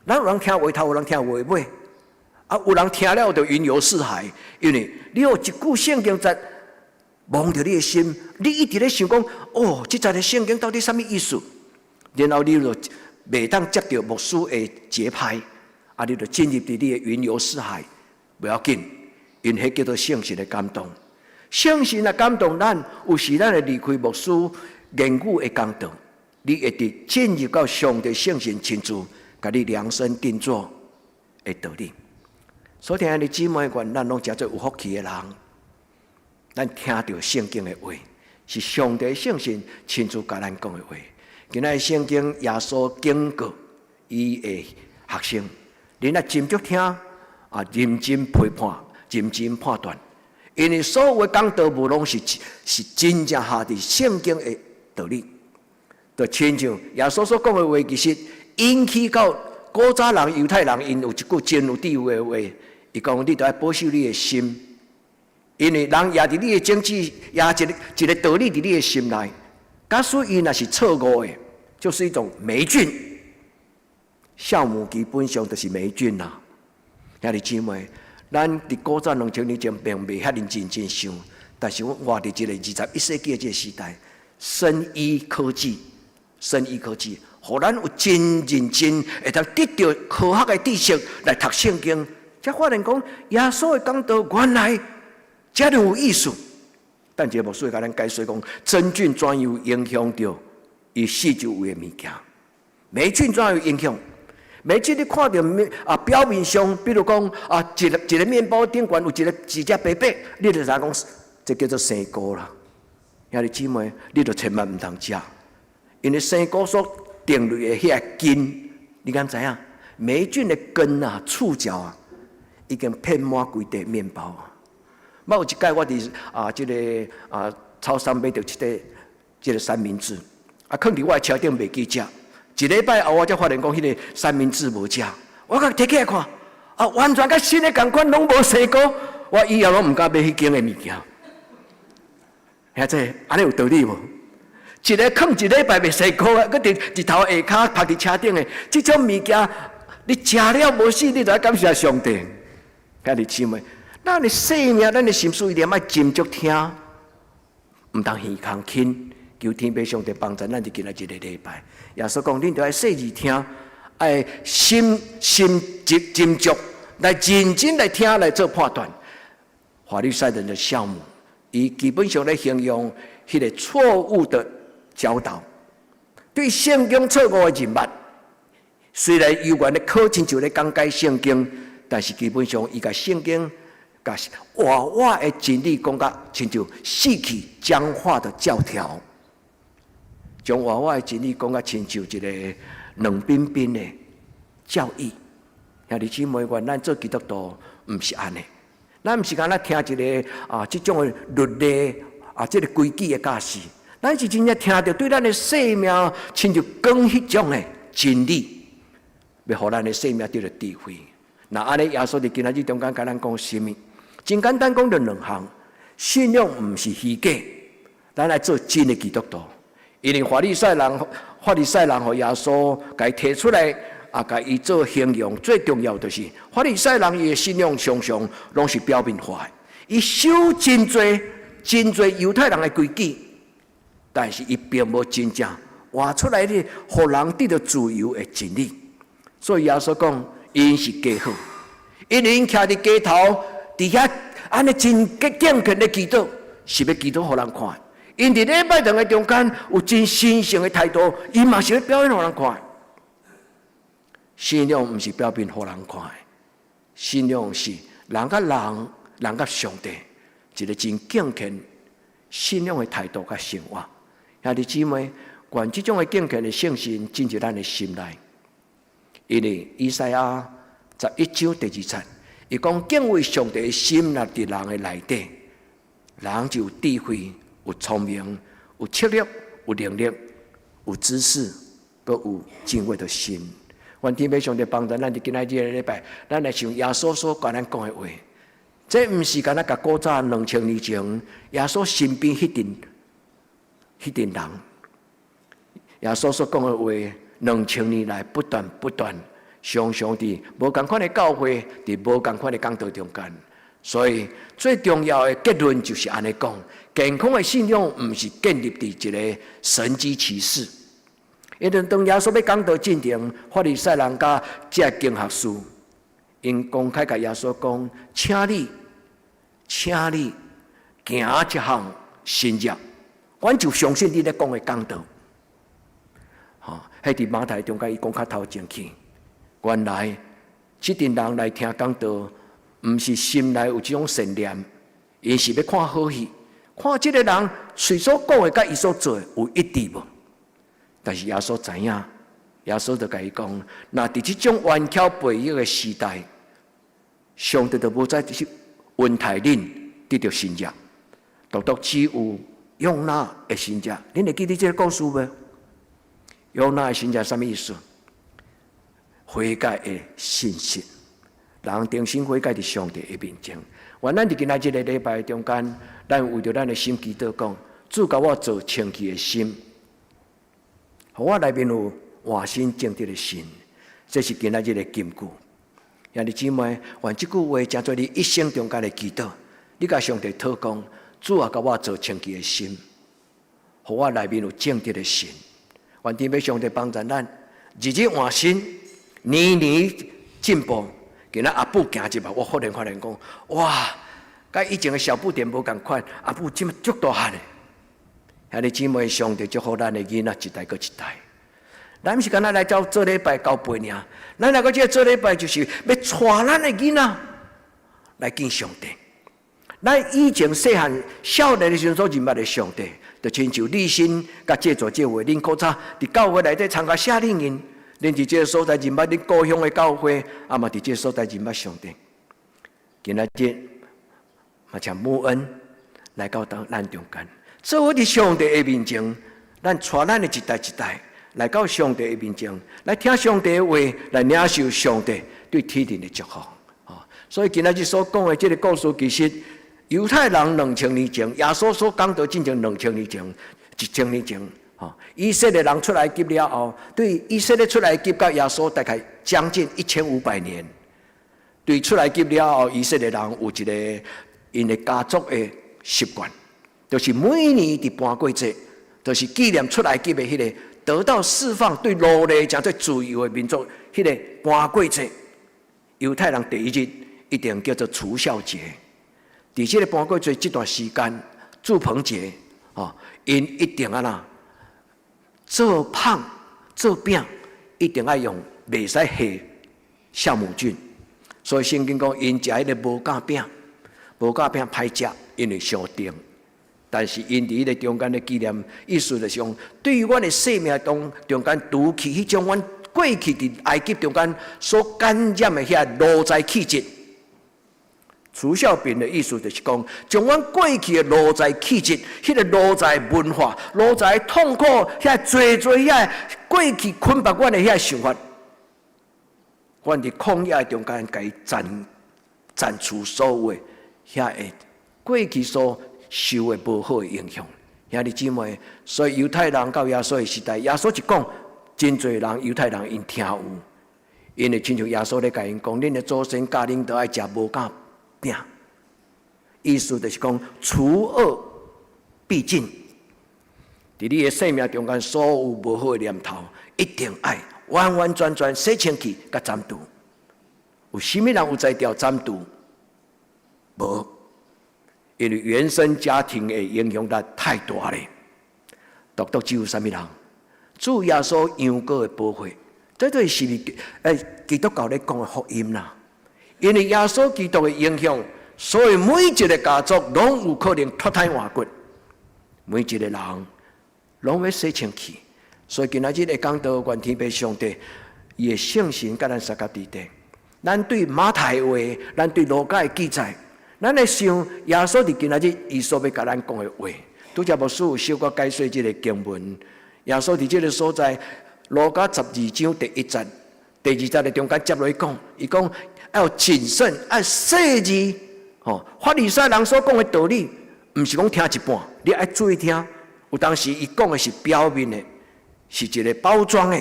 咱有人聽話頭，有人聽話尾。啊，有人聽了就雲遊四海，因為你有一句聖經節摸著你的心，你一直咧想講，哦，這節的聖經到底啥物意思？然後你就袂當接著牧師的節拍，啊，你就進入佇你的雲遊四海，袂要緊，因彼叫做聖神的感動。聖神的感動咱，有時咱會離開牧師言語的講道，你會佇進入到上帝聖神親自共你量身定做的道理。所以，兄弟姊妹，願咱攏成做有福氣的人。咱聽著聖經的話，是上帝聖神親自共咱講的話。今仔日聖經耶穌警告伊的學生，恁若斟酌聽啊，認真批判，認真判斷，因為所有的講道無攏是是真正合佇聖經的道理。就親像耶穌所講的話，其實引起到古早人猶太人𪜶有一句真有智慧的話，伊講你著愛保守你的心，因為人掖佇你的種子，掖一个一个道理佇你的心內，假使伊若是錯誤的，就是一種霉菌。酵母基本上就是霉菌啦。兄弟姊妹，咱佇古早2000年前並袂遐爾認真想，但是我活佇這个21世紀的這个時代，生醫科技，生醫科技，予咱有真認真會當得著科學的知識來讀聖經，才發現講耶穌的講道原來遮爾有意思。等一下牧師會共咱解說講，真菌怎樣影響著伊四周圍的物件，霉菌怎樣影響？霉菌你看著麵啊，表面上，比如講啊，一个一个麵包頂懸有一个一隻白白，你就知影講，這叫做生菇啦。兄弟姊妹，你就千萬毋通食，因為生菇所定落的彼个根，你敢知影？霉菌的根啊、觸角啊，已經遍滿規塊麵包啊。捌有一擺我佇啊，這个啊超商買著一塊這个三明治，啊，囥佇我的車頂袂記食。一禮拜後，我才發現講彼个三明治無食，我共提起來看，啊，完全佮新的仝款，攏無生菇，我以後攏毋敢買彼間的物件。兄弟，按呢有道理無？一个囥一禮拜袂使過啊，閣佇日頭下跤曝佇車頂的，這種物件，你食了無死，你就愛感謝上帝。兄弟姊妹，咱的生命，咱的心思一定愛斟酌聽，毋通耳空輕。求天父上帝幫助咱，佇今仔這個禮拜，耶穌講，恁著愛細膩聽，愛心心斟斟酌來認真來聽來做判斷。法利賽人的酵母，伊基本上咧形容彼個錯誤的教導，對聖經錯誤的認識。雖然猶原咧考親像咧講解聖經，但是基本上伊共聖經共活活的真理講甲親像死去僵化的教條，將活活的真理講甲親像一個冷冰冰的教義。兄弟姊妹，願咱做基督徒毋是按呢，咱毋是干焦聽一個啊，這種的律例啊，這個規矩的教示，咱是真正聽著對咱的生命親像光彼種的真理，欲予咱的生命得著智慧。若按呢，耶穌佇今仔日中間共咱講啥物？真簡單講，就兩項：信仰毋是虛假，咱來做真的基督徒。因為法利賽人，法利賽人予耶穌共伊提出來，啊，共伊做形容，最重要就是法利賽人伊的信仰常常攏是表面化的，伊守真濟真濟猶太人的規矩，但是伊並無真正活出來的，予人得著自由的真理。所以耶穌講，𪜶是假好，因為𪜶徛佇街頭，佇遐按呢真敬虔的祈禱，是欲祈禱予人看。𪜶佇禮拜堂的中間有真神聖的態度，伊嘛是欲表演予人看。信仰毋是表面予人看的，信仰是人佮人、人佮上帝一個真敬虔信仰的態度佮生活。兄弟姊妹，願這種的敬虔的信心進入咱的心內。因為以賽亞11章第二節，伊講敬畏上帝的心若佇人的內底，人就有智慧、有聰明、有策略、有能力、有知識，閣有敬畏的心。願天父上帝幫助咱佇今仔日這個禮拜，咱來想耶穌所共咱講的話。這毋是干焦共古早2000年前耶穌身邊彼陣人，耶穌所講的話，2000年來不斷不斷，常常佇無仝款的教會，佇無仝款的講道中間。所以最重要的結論就是按呢講：健康的信仰毋是建立佇一個神蹟奇事。因為當耶穌欲講道進前，法利賽人佮這經學士，𪜶公開共耶穌講，請你，請你行這項神蹟，阮就相信你咧講的講道。吼，彼佇馬太中間伊講較頭前去，原來這陣人來聽講道，毋是心內有這種善念，𪜶是欲看好戲，看這個人喙所講的佮伊所做的有一致無？但是耶穌知影，耶穌就共伊講：若佇這種冤巧悖逆的時代，上帝就無再去恩待恁得著神蹟，獨獨只有約拿的神蹟。恁會記得這個故事無？約拿的神蹟啥物意思？悔改的信息，人重新悔改佇上帝的面前。願咱佇今仔這個禮拜中間，咱為著咱的心祈禱講：主共我造清氣的心，予我內面有換新正直的心。這是今仔日的金句。兄弟姊妹，願這句話成做你一生中間的祈禱。你共上帝禱講：主啊，共我造清氣的心，予我內面有正直的心。願天父上帝幫助咱，日日換新，年年進步。今仔阿布行入來，我忽然發現講：哇，佮以前的小不點無仝款，阿布這麼足大漢的。兄弟姊妹，上帝祝福咱的囡仔一代閣一代。咱毋是干焦來走做禮拜交杯爾，咱來到這做禮拜，就是欲帶咱的囡仔來見上帝。咱以前細漢少年的時陣所認捌的上帝，就親像立新佮這座這位，恁古早佇教會內底參加夏令營，恁佇這个所在認捌恁故鄉的教會，啊嘛佇這个所在認捌上帝。今仔日嘛，請穆恩來到當咱中間，做伙佇上帝的面前，咱帶咱的一代一代來到上帝的面前，來聽上帝的話，來領受上帝對天靈的祝福。所以今仔日所講的這个故事，其實猶太人兩千年前，耶穌所講的進前兩千年前，1000年前，吼，以色列人出埃及了後，對以色列出埃及到耶穌大概將近1500年。對出埃及了後，以色列人有一个𪜶的家族的習慣，就是每年佇盤過節，就是紀念出埃及的彼个得到釋放，對奴隸成做自由的民族，彼个盤過節，猶太人第一日一定叫做除酵節。佇這个盤過節這段時間，住棚節，吼，𪜶一定按怎做麭做餅，一定愛用袂使下酵母菌。所以聖經講，𪜶食彼个無酵餅，無酵餅歹食，因為傷甜。但是𪜶佇彼个中間的紀念，意思就是講，對於阮的生命當中間除去彼種阮過去佇埃及中間所感染的遐奴才氣質。除酵餅的意思就是講，將阮過去的奴才氣質、彼个奴才文化、奴才痛苦、遐濟濟遐過去捆綁阮的遐想法，阮佇曠野中間共伊斬斬除所有的遐个過去所受的無好的影響。兄弟姊妹，所以猶太人到耶穌的時代，耶穌一講，真濟人猶太人𪜶聽有，因為親像耶穌咧共𪜶講，恁的祖先教恁都愛食無酵餅，意思就是講除惡必盡。佇你的生命中間，所有無好的念頭，一定愛完完全全洗清氣，共斬除。有啥物人有才調斬除？無，因為原生家庭的影響力太大咧。獨獨只有啥物人？主耶穌羊羔的寶血，這就是基督教咧講的福音啦。因為耶穌基督的影響，所以每一个家族攏有可能脫胎換骨，每一個人攏欲洗清氣。所以今仔日會講到，願天父上帝伊的聖神佮咱相佮佇底。咱對馬太話，咱對路加的記載，咱來想耶穌佇今仔日伊所欲共咱講的話。拄才牧師有小可解說這个經文，耶穌佇這个所在，路加12章第一節、第二節的中間接落去講，伊講要謹慎，愛細膩。吼，法利賽人所講的道理，毋是講聽一半，你愛注意聽。有當時伊講的是表面的，是一个包裝的，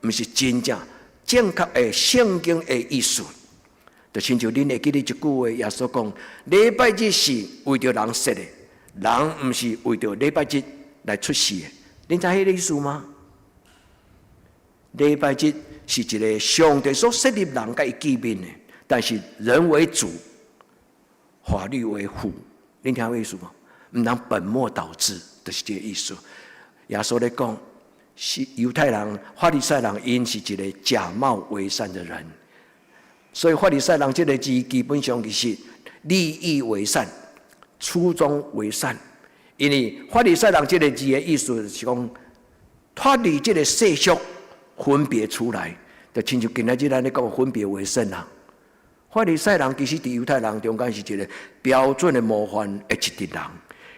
毋是真正正確的聖經的意思。就親像恁會記得一句話，耶穌講：禮拜日是為著人設的，人毋是為著禮拜日來出世的。恁知彼个意思嗎？禮拜日是一个上帝所設立人共伊見面的，但是人為主，法律為輔。恁聽有意思無？毋通本末倒置，就是這个意思。耶穌咧講，是猶太人、法利賽人，𪜶是一个假冒為善的人。所以法利賽人這个字基本上就是立意為善，初衷為善。因為法利賽人這个字的意思是講脫離這个世俗，分別出來，就親像今仔日咱咧講分別為聖啊。法利賽人其實佇猶太人中間是一个標準的模範的一群人，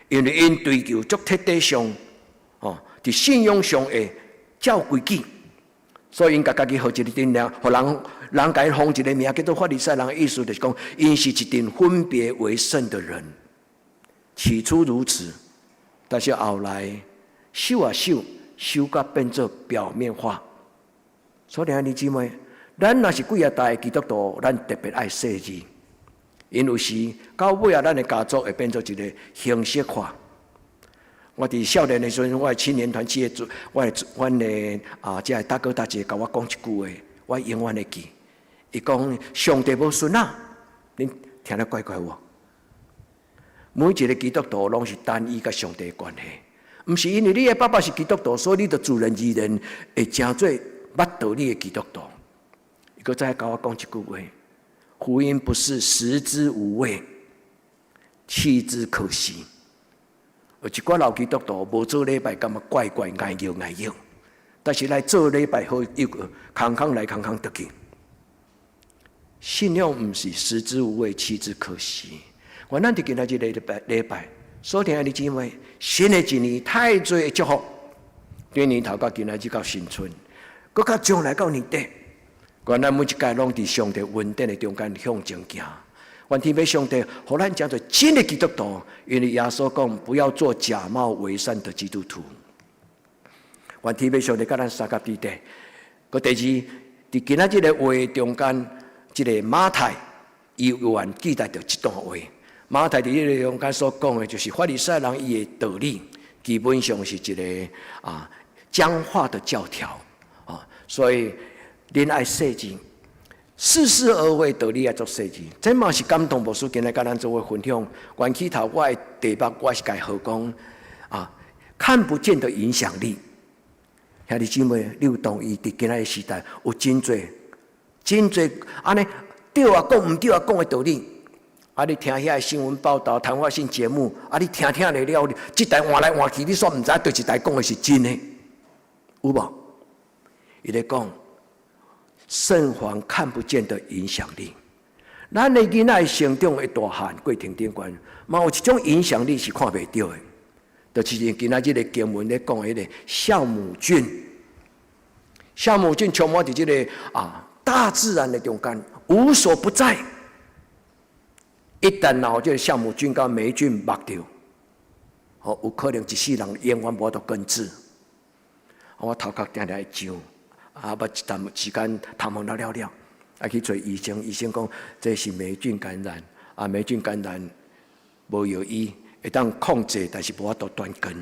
因為𪜶追求足徹底上，哦，佇信仰上的照規矩，所以𪜶共家己號一个定名，予人人共𪜶封一个名叫做法利賽人的意思，就是講𪜶是一群分別為聖的人。起初如此，但是後來守啊守，守甲變做表面化。所以兄弟姊妹，咱若是幾仔代基督徒，咱特別愛細膩，因有時到尾啊，咱的家族會變做一个形式化。我佇少年的時陣，我的青年團契的主，我的阮的啊，這个大哥大姐共我講一句話，我永遠會記。伊講上帝無孫仔，恁聽得怪怪無？每一个基督徒攏是單一佮上帝的關係，毋是因為你的爸爸是基督徒，所以你就自然而然會成做捌道理的基督徒。伊閣再共我講一句話：福音不是食之無味，棄之可惜。有一寡老基督徒無做禮拜，感覺怪怪礙拗礙拗，但是來做禮拜好，又空空來空空轉去。信仰毋是食之無味，棄之可惜。願咱佇今仔日禮拜禮拜，所聽的姊妹，新的一年太濟的祝福，對年頭到今仔日到新春，閣較將來到年底，願咱每一屆攏佇上帝恩典的中間向前行。願天父上帝，予咱成做真的基督徒，因為耶穌講不要做假冒為善的基督徒。願天父上帝佮咱相佮佇底。閣第二，佇今仔這个話中間，這個馬太伊有緣記載著這段話。馬太佇這个中間所講的，就是法利賽人伊的道理，基本上是一个僵化的教條啊，所以恁愛細緻。似是而非道理愛做細緻，這嘛是感動牧師今日佮咱做伙分享。原起頭我的題目我是共號講看不見的影響力。兄弟姊妹，你有同意？佇今仔的時代有真濟、真濟按呢對啊講，毋對啊講的道理。啊，你聽遐新聞報道、談話性節目，啊，你聽聽咧了，這台換來換去，你煞毋知佗一台講的是真的，有無？伊咧講。慎防看不見的影響力。咱的囡仔成長的大漢過程頂懸，嘛有一種影響力是看袂著的，就是今仔這个經文咧講的彼個酵母菌。酵母菌充滿佇這个大自然的中間，無所不在。一旦若這个酵母菌佮黴菌捌著，吼，有可能一世人永遠無法度根治。我頭殼定定會脹。啊，捌一段時間頭毛了了了，啊去揣醫生，醫生講這是黴菌感染，啊黴菌感染無藥醫，會當控制，但是無法度斷根。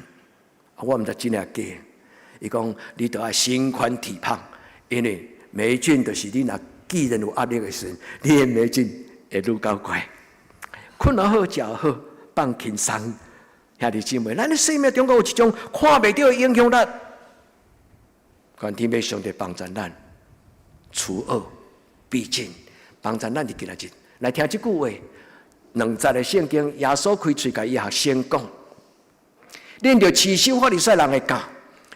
啊，我毋知真抑假。伊講你著愛身寬體胖，因為黴菌就是你若既然有壓力的時陣，你的黴菌會愈較懸。睏得好，食好，放輕鬆。兄弟姊妹，咱的生命中間有一種看袂著的影響力。願天父上帝幫助咱除惡避靜，幫助咱佇今仔日來聽這句話。兩節的聖經，耶穌開喙共伊學生講：恁著持守法利賽人的教，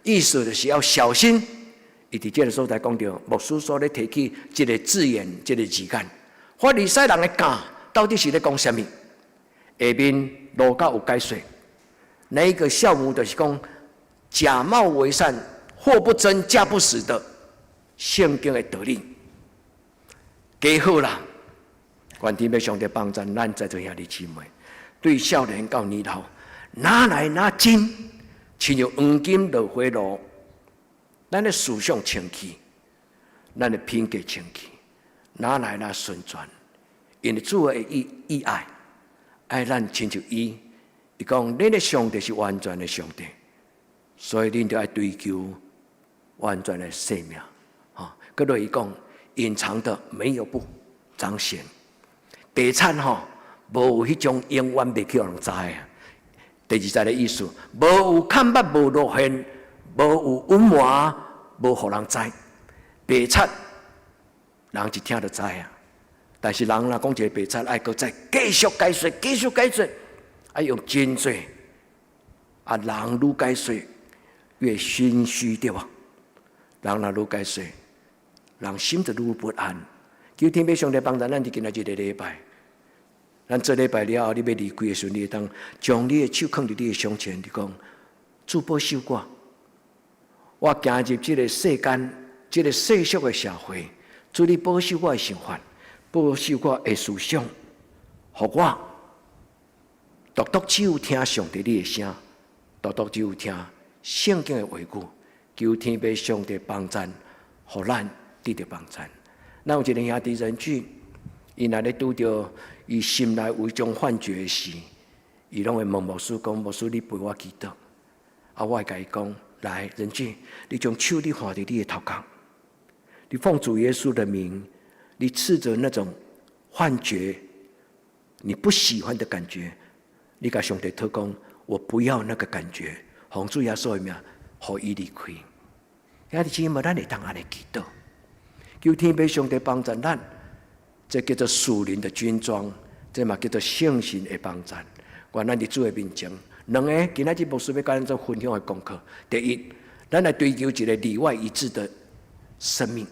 意思就是要小心。伊佇這个所在講著，牧師所咧提起這个字眼，這个字眼，法利賽人的教到底是咧講啥物？下面路加有解說，那一個酵母就是講假冒為善，貨不真價不實的聖經的道理，加好啦！願天父上帝幫助咱在座兄弟姊妹，對少年到年老，哪來那真，親像黃金落火爐，咱的思想清氣，咱的品格清氣，哪來那純全？因為主的意意愛，愛咱親像伊，伊講恁的上帝是完全的上帝，所以恁著愛追求完全的生命，吼！閣落伊講，隱藏的沒有不彰顯，白賊吼，無有彼種永遠袂去予人知的。第二節的意思，無有崁捌無露現，無有隱瞞，無予人知。白賊，人一聽就知啊。但是人若講一个白賊，愛閣再繼續解說，繼續解說，愛用真濟。啊，人愈解說越心虛，對無？人若愈解說，人心就愈不安。求天父上帝幫助咱佇今仔這个禮拜，咱做禮拜了後，你欲離開的時陣，你會當將你的手囥佇你的胸前，你講主保守我，我行入這个世間，這个世俗的社會，主你保守我的想法，保守我的思想，予我獨獨只有聽上帝你的聲，獨獨只有聽聖經的話語。求天父上帝幫贊，予咱得著幫贊。咱有一个兄弟仁俊，伊若咧拄著伊心內有一種幻覺時，伊攏會問牧師講：牧師，你陪我祈禱。啊，我會共伊講：來，仁俊，你將手你放佇你的頭殼，你奉主耶穌的名，你斥責那種幻覺，你不喜歡的感覺，你共上帝禱講：我不要那個感覺，奉主耶穌的名，予伊離開。兄弟姊妹，咱會當按呢祈禱，求天父上帝幫助咱，這叫做屬靈的軍裝，這嘛叫做聖神的幫贊。願咱佇主的面前，兩个今仔日牧師欲佮咱做分享的功課。第一，咱來追求一个裡外一致的生命。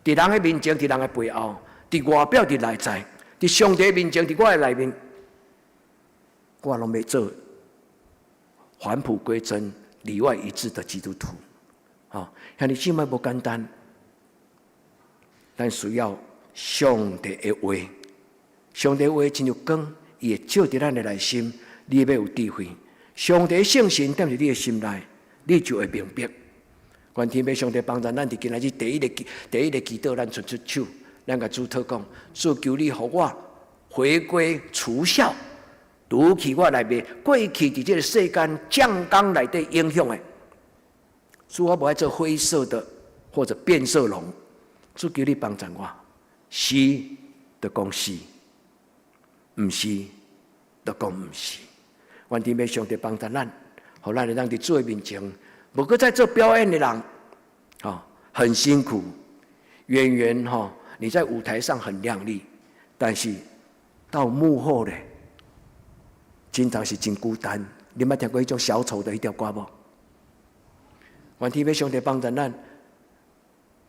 佇人的面前，佇人的背後，佇外表，佇內在，佇上帝面前，佇我的內面，我攏欲做返璞歸真、裡外一致的基督徒。吼，兄弟姊妹無簡單，咱需要上帝的話。上帝話親像光，伊會照佇咱的內心，你欲有智慧。上帝聖神踮佇你的心內，你就會明白。願天父上帝幫助咱佇今仔日第一個祈禱，咱伸出手，咱共主禱講：主，求你予我回歸除酵，除去我內面過去佇這個世間醬缸內底影響的。主，我無愛做灰色的或者變色龍。主，求你幫助我，是就講是，毋是就講毋是。願天父上帝幫助咱，予咱會當佇主的面前，無閣再做表演的人，吼，很辛苦。演員吼，你在舞台上很亮麗，但是到幕後咧，經常是真孤單。你捌聽過彼種小丑的彼條歌無？願天父上帝幫助咱，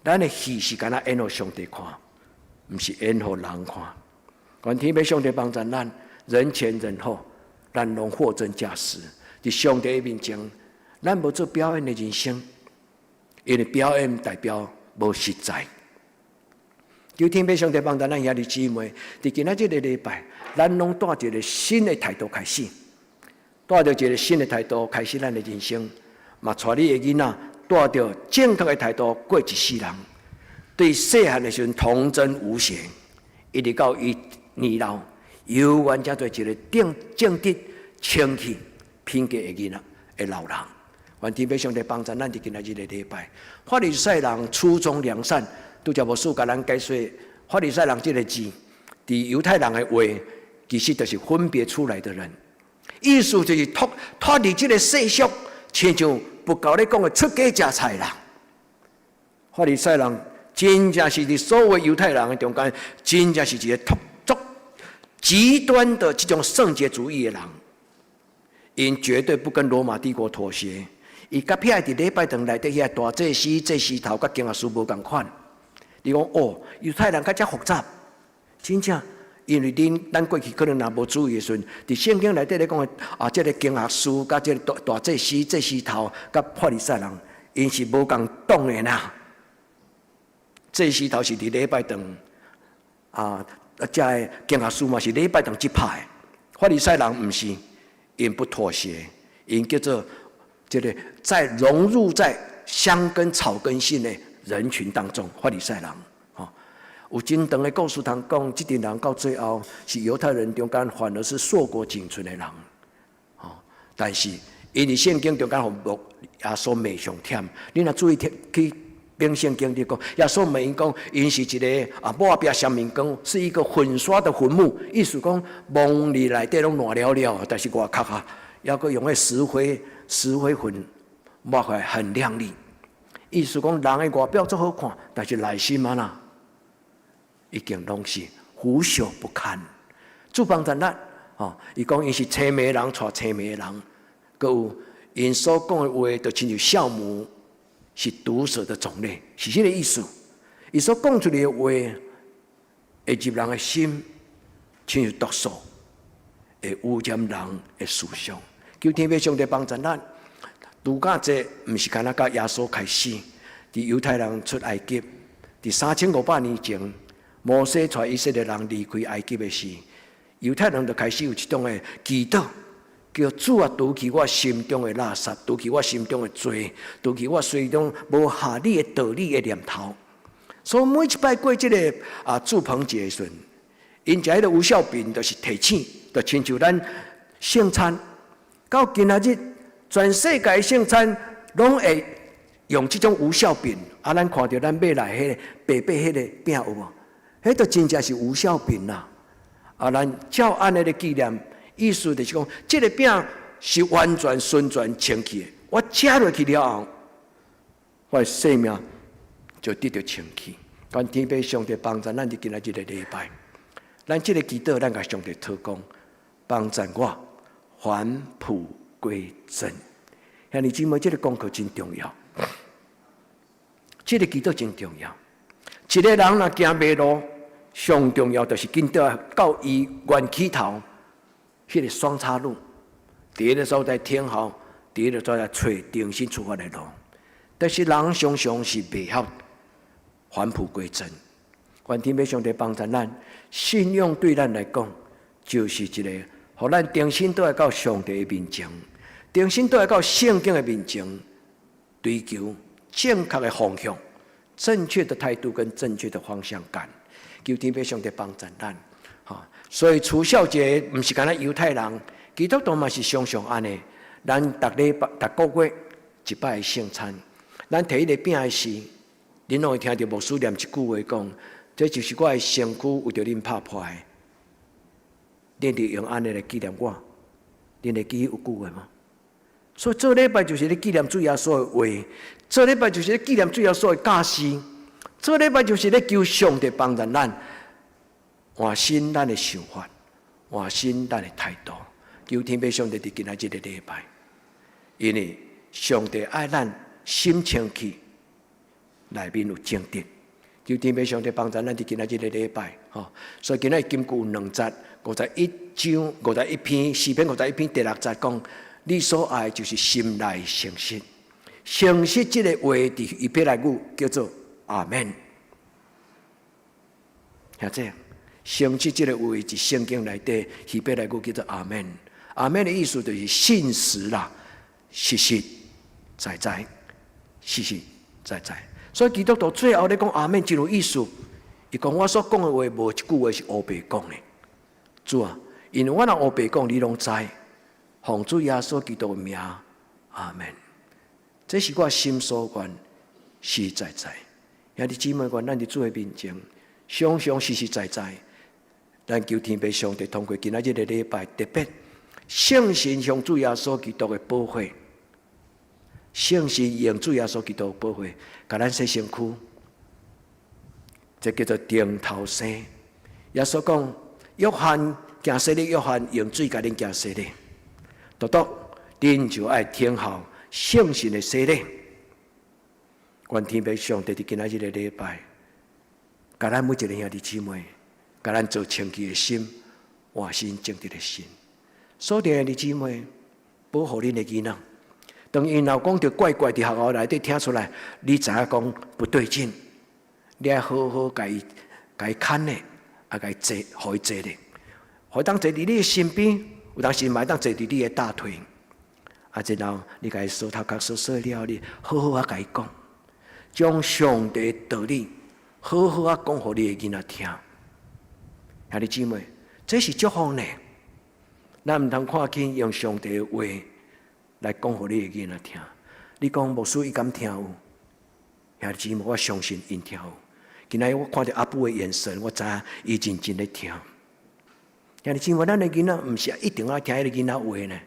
咱的戲是干焦演予上帝看，毋是演予人看。願天父上帝幫助咱，人前人後，咱攏貨真價實。佇上帝的面前，咱無做表演的人生，因為表演代表無實在。求天父上帝幫助咱兄弟姊妹，佇今仔這个禮拜，咱攏帶一個新的態度開始，帶著一個新的態度開始咱的人生，嘛帶你的囡仔帶著正確的態度過一世人。對細漢的時陣童真無邪，一直到伊年老，猶原才做一個正正直、清氣、品格的囡仔的老人。願天父上帝幫助咱佇今仔日個禮拜，法利賽人初衷良善，拄才牧師共咱解說，法利賽人這個字，佇猶太人的話，其實就是分別出來的人，意思就是脫脫離這個世俗，親像佛教咧講的出家食菜啦。法利賽人真正是佇所有猶太人的中間，真正是一個脫足極端的這種聖潔主義的人，𪜶絕對不跟羅馬帝國妥協。伊佮遐佇禮拜堂內底遐大祭司、祭司頭佮經學師無仝款。你講哦，猶太人較遮複雜，真正，因為恁咱過去可能若無注意的時陣，佇聖經內底咧講的啊，這個經學師佮這個大大祭司、祭司頭佮法利賽人，𪜶是無仝黨的啦。祭司頭是佇禮拜堂，啊，這个經學師嘛是禮拜堂這派的，法利賽人毋是，𪜶不妥協，𪜶叫做這個在融入在香根草根性的人群當中，法利賽人，吼，有真長的故事通講，這陣人到最後是猶太人中間反而是碩果僅存的人，吼，但是因為聖經中間予耶穌罵上忝，你若注意聽去編聖經，你講耶穌罵𪜶講，𪜶是一個啊抹壁雙面光，是一個粉刷的墳墓，意思講墓裡內底攏爛了了，但是外殼啊，猶閣用彼石灰粉抹起來很亮麗。意思講，人的外表足好看，但是內心按怎，已經攏是腐朽不堪。主幫助咱，吼，伊講𪜶是青盲人帶青盲人，閣有𪜶所講的話，就親像酵母，是毒蛇的種類，是這個意思。伊所講出來的話，會入人的心，親像毒素，會污染人的思想。求天父上帝幫助咱。度假節毋是干焦佮耶穌開始，佇猶太人出埃及，佇3500年前，摩西帶以色列人離開埃及的時，猶太人就開始有這種的祈禱，叫主啊，除去我心中的垃圾，除去我心中的罪，除去我心中無合你的道理的念頭。所以每一擺過這个啊住棚節的時陣，𪜶食彼个無酵餅，就是提醒，就親像咱聖餐。到今仔日，全世界聖餐攏會用這種無酵餅。啊，咱看著咱買來彼个白白彼个餅有無？彼就真正是無酵餅啦。啊，咱照按呢咧紀念，意思就是講，這个餅是完全純全清氣的。我食落去了後，我的生命就得著清氣。願天父上帝幫助咱佇今仔這个禮拜，咱這個祈禱，咱共上帝禱講，幫助我返璞歸真。兄弟姊妹，這个功課真重要，這个祈禱真重要。一个人若行迷路，上重要就是緊到到伊原起頭，彼个雙岔路，佇彼个所在停好，佇彼个所在揣重新出發的路。但是人常常是袂曉返璞歸真。願天父上帝幫助咱，信仰對咱來講，就是一個，予咱重新倒來到上帝的面前，重新倒來到聖經的面前，追求正確的方向、正確的態度跟正確的方向感。求天父上帝幫助咱，吼！所以除酵節毋是干焦猶太人，基督徒嘛是常常按呢。咱逐禮拜、逐個月一擺的聖餐，咱提彼个餅的時，恁攏會聽著牧師念一句話講：這就是我的身軀，為著恁拍破的。恁著用按呢來紀念我。恁會記彼句話無？所以做禮拜就是咧紀念主耶穌的話，做禮拜就是咧紀念主耶穌的教示，做禮拜就是咧求上帝幫助咱換新咱的想法，換新咱的態度。求天父上帝佇今仔這个禮拜，因為上帝愛咱心清氣，內面有正直。求天父上帝幫助咱佇今仔這个禮拜，吼。所以今仔金句有兩節，51章51篇詩篇51篇第六節講：你所愛就是心內誠實，誠實這个話佇希伯來語叫做阿門。兄弟，誠實這个話佇聖經內底希伯來語叫做阿門。阿門的意思就是信實啦，實實在在，實實在在。所以基督徒最後咧講阿門真有意思。伊講我所講的話，無一句話是烏白講的。主啊，因為我若烏白講，你攏知。奉主耶穌基督的名，阿門。這是我心所願，實實在在。兄弟姊妹，願咱佇主的面前，常常實實在在。咱求天父上帝通過今仔這个禮拜，特別聖神向主耶穌基督的寶血，聖神用主耶穌基督的寶血，共咱洗身軀，這叫做重頭生。耶穌講，約翰行洗禮，約翰用水共恁行洗禮，獨獨恁就愛聽候聖神的洗禮。願天父上帝佇今仔這个禮拜，共咱每一個兄弟姊妹，共咱做清氣的心，換新正直的心。所以兄弟姊妹，保護恁的囡仔。當𪜶若講著怪怪佇學校內底聽出來，你知影講不對勁，你愛好好共伊共伊牽咧，啊共伊坐，予伊坐咧，予當坐佇你的身邊，有當時嘛會當坐佇你的大腿。啊，然後你共伊梳頭殼梳梳了，你好好啊共伊講，將上帝的道理好好啊講予你的囡仔聽。兄弟姊妹，這是祝福呢。咱毋通看輕用上帝的話來講予你的囡仔聽。你講牧師伊敢聽有？兄弟姊妹，我相信𪜶聽有。今仔日我看著阿母的眼神，我知影伊認真咧聽。兄弟姊妹，咱的囡仔毋是一定愛聽彼个囡仔話呢。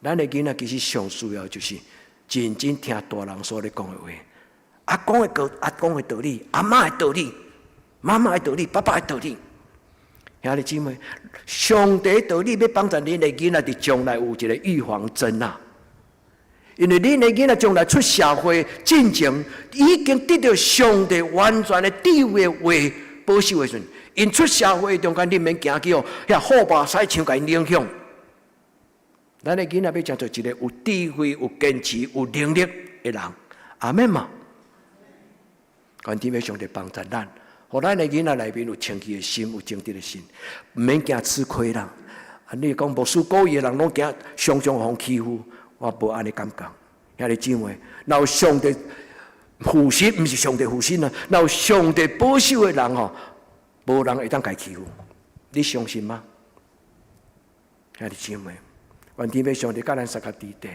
咱的囡仔其實上需要就是認真聽大人所咧講的話。阿公的道，阿公的道理，阿嬤的道理，媽媽的道理，爸爸的道理。兄弟姊妹，上帝道理欲幫助恁的囡仔佇將來有一個預防針啊！因為恁的囡仔將來出社會進前，已經得著上帝完全的智慧話保守的時陣，𪜶出社會中間，恁免驚去予遐虎目屎槍共𪜶影響。咱的囡仔欲成做一個有智慧、有堅持、有能力的人，阿們嘛？願天父上帝幫助咱，予咱的囡仔內面有清氣的心，有正直的心，毋免驚吃虧啦。啊，你講牧師故意的人攏驚常常予欺負，我無按呢感覺。兄弟姊妹，若有上帝護身，毋是上帝護身啊！若有上帝保守的人吼，無人會當共欺負。你相信嗎？兄弟姊妹，願天父上帝佮咱相佮佇地，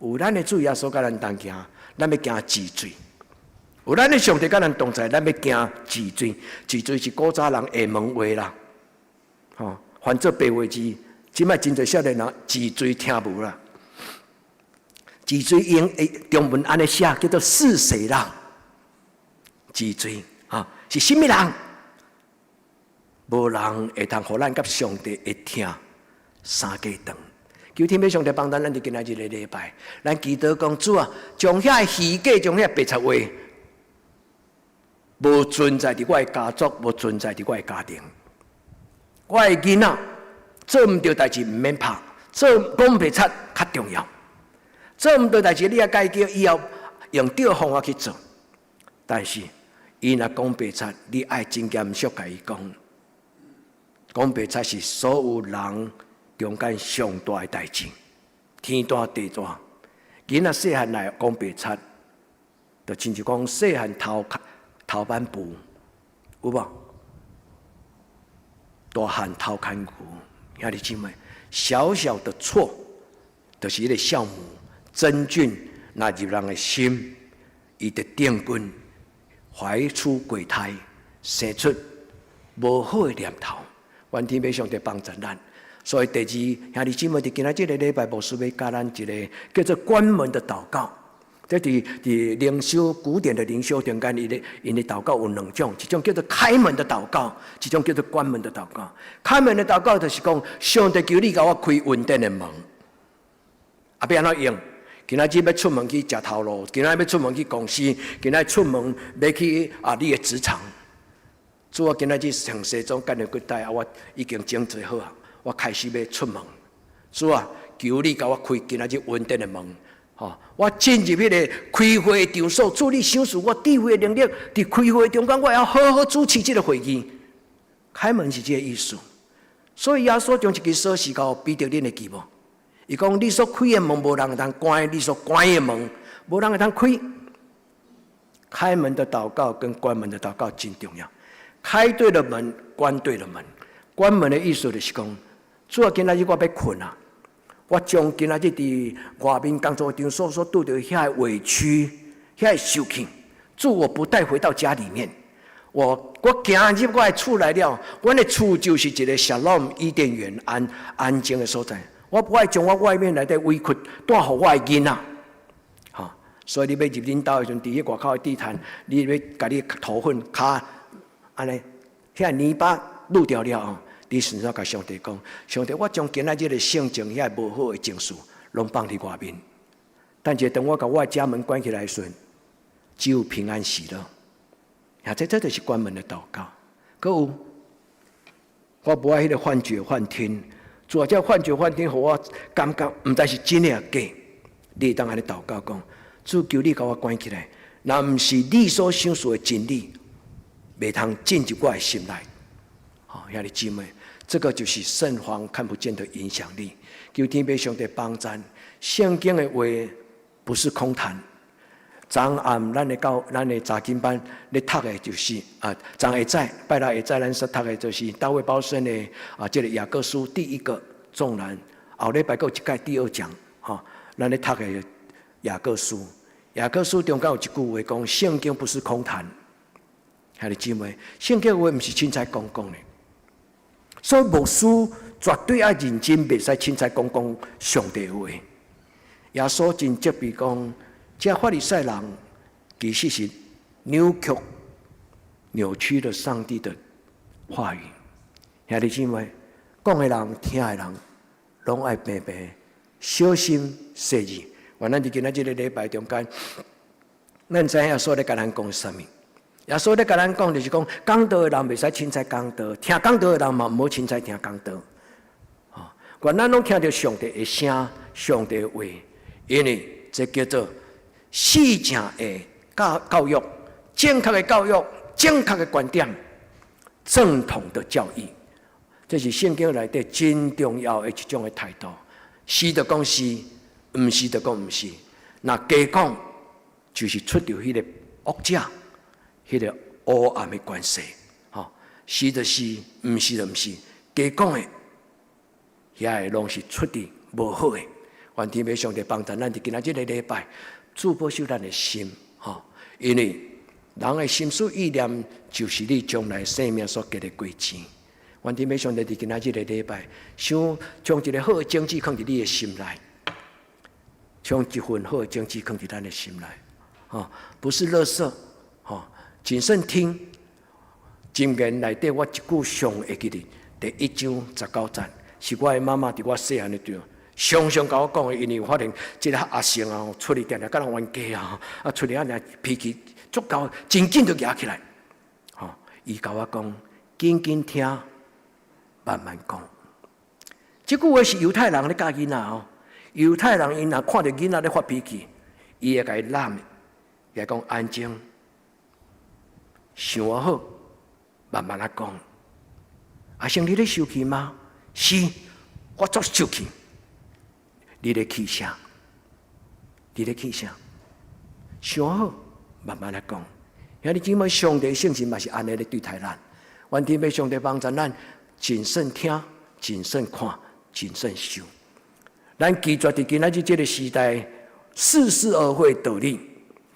有咱的主耶穌佮咱同行，咱欲行治罪。有咱的上帝佮咱同在，咱欲行治罪。治罪是古早人下門話啦，吼，翻做白話字，這擺真濟少年人治罪聽無啦。治罪用中文按呢寫，叫做是誰人？治罪啊，是啥物人？無人會通予咱佮上帝的疼相隔斷。求天父上帝幫咱，咱佇今仔日個禮拜，咱祈禱講主啊，將遐個虛假，將遐白賊話，無存在佇我的家族，無存在佇我的家庭。我的囡仔做毋著代誌，毋免拍，做講白賊較重要。做毋著代誌，你愛共伊叫以後用對方法去做。但是，伊若講白賊，你愛真嚴肅共伊講。講白賊是所有人中間上大的代誌，天大地大。囡仔細漢來講白賊，就親像講細漢偷偷挽布，有無？大漢偷牽牛，兄弟姊妹，小小的錯，就是彼個酵母真菌，若入人的心，伊就定根，懷出鬼胎，生出無好的念頭。願天父上帝幫助咱。所以第二，兄弟姊妹，佇今仔這个禮拜，牧師欲教咱一个叫做關門的禱告。這佇靈修古典的靈修中間，𪜶的禱告有兩種，一種叫做開門的禱告，一種叫做關門的禱告。開門的禱告就是講，上帝求你共我開恩典的門。啊，欲按怎用？今仔日欲出門去食頭路，今仔日欲出門去公司，今仔日出門欲去啊你的職場。主啊，今仔日穿西裝結領帶啊，我已經整齊好啊，我開始欲出門。主啊，求你共我開今仔日恩典的門。吼！我進入彼個開會場所，主你賞賜我智慧能力，佇開會中間，我會好好主持這個會議。開門是這個意思。所以耶穌將一支鎖匙交彼得，恁會記無？伊講你所開的門，無人會當關；你所關的門，無人會當開。開門的禱告跟關門的禱告真重要。開對了門，關對了門。關門的意思就是講，主啊，今仔日我欲睏啊。我將今仔日佇外面工作場所所拄著遐个委屈、遐个受氣，主我不帶回到家裡面。我行入我的厝來了，阮的厝就是一個 Shalom 伊甸園安安靜的所在。我不愛將我外面來的委屈帶予我的囡仔。吼，所以你欲入恁兜的時陣，佇彼外口的地毯，你欲共你塗粉跤按呢，遐泥巴擼掉了後。你順手共上帝講，上帝，我將今仔日的性情遐無好的情緒，攏放佇外面。但是當我共我的家門關起來的時陣，只有平安喜樂。啊，這就是關門的禱告。閣有，我無愛彼個幻覺幻聽，主啊，這幻覺幻聽，予我感覺毋知是真抑假。你會當按呢禱告講，主求你共我關起來，若毋是你所賞賜的真理，袂通進入我的心內。好，兄弟姊妹，這個就是聖靈看不見的影響力。求天父上帝幫贊，聖經的話不是空談。昨暗咱的教，咱的查經班咧讀的就是啊，昨下早拜六下早咱所讀的就是大衛鮑森的啊，這个雅各書第一個縱然後禮拜閣有一屆第二講，吼，咱咧讀的雅各書，雅各書中間有一句話講：聖經不是空談。兄弟姊妹，聖經話毋是凊彩講講的。所以牧師絕對愛認真，袂使凊彩講講上帝話。耶穌真責備講，這法利賽人其實是扭曲、扭曲了上帝的話語。兄弟姊妹，講的人、聽的人，攏愛平平小心細膩。願咱佇今仔這个禮拜中間，咱知影耶穌咧共咱講啥物？耶穌咧共咱講，就是講講道的人袂使凊彩講道，聽講道的人嘛毋好凊彩聽講道。吼，願咱攏聽著上帝的聲，上帝的話，因為這叫做四正的教教育，正確的教育，正確的觀點，正統的教義，這是聖經內底真重要的一種的態度。是就講是，毋是就講毋是。若假講，就是出著彼個惡者。彼個黑暗的關係，吼，是就是，毋是就毋是，假講的，遐个攏是出佇無好的。願天父上帝幫助咱佇今仔這个禮拜，主保守咱的心，吼，因為人的心思意念，就是你將來生命所結的果子。願天父上帝佇今仔這个禮拜，想將一个好的種子囥佇你的心內，將一份好的種子囥佇咱的心內，吼，不是垃圾，吼。謹慎聽，箴言內底我一句上會記得，第一章十九節，是我的媽媽佇我細漢的時陣，常常共我講的，因為發現這个阿成啊，出去定定佮人冤家啊，啊出去按呢脾氣足𠢕，真緊就蜈起來。吼，伊共我講，緊緊聽，慢慢講。這句話是猶太人咧教囡仔吼，猶太人𪜶若看著囡仔咧發脾氣，伊會共伊攬，伊講安靜。想好，慢慢仔講。阿生，你咧生氣嗎？是，我足生氣。你咧氣啥？你咧氣啥？想好，慢慢仔講。兄弟姊妹，上帝聖神嘛是按呢咧對待咱。願天父上帝幫助咱，謹慎聽、謹慎看、謹慎想。咱拒絕佇今仔日這个時代，似是而非道理，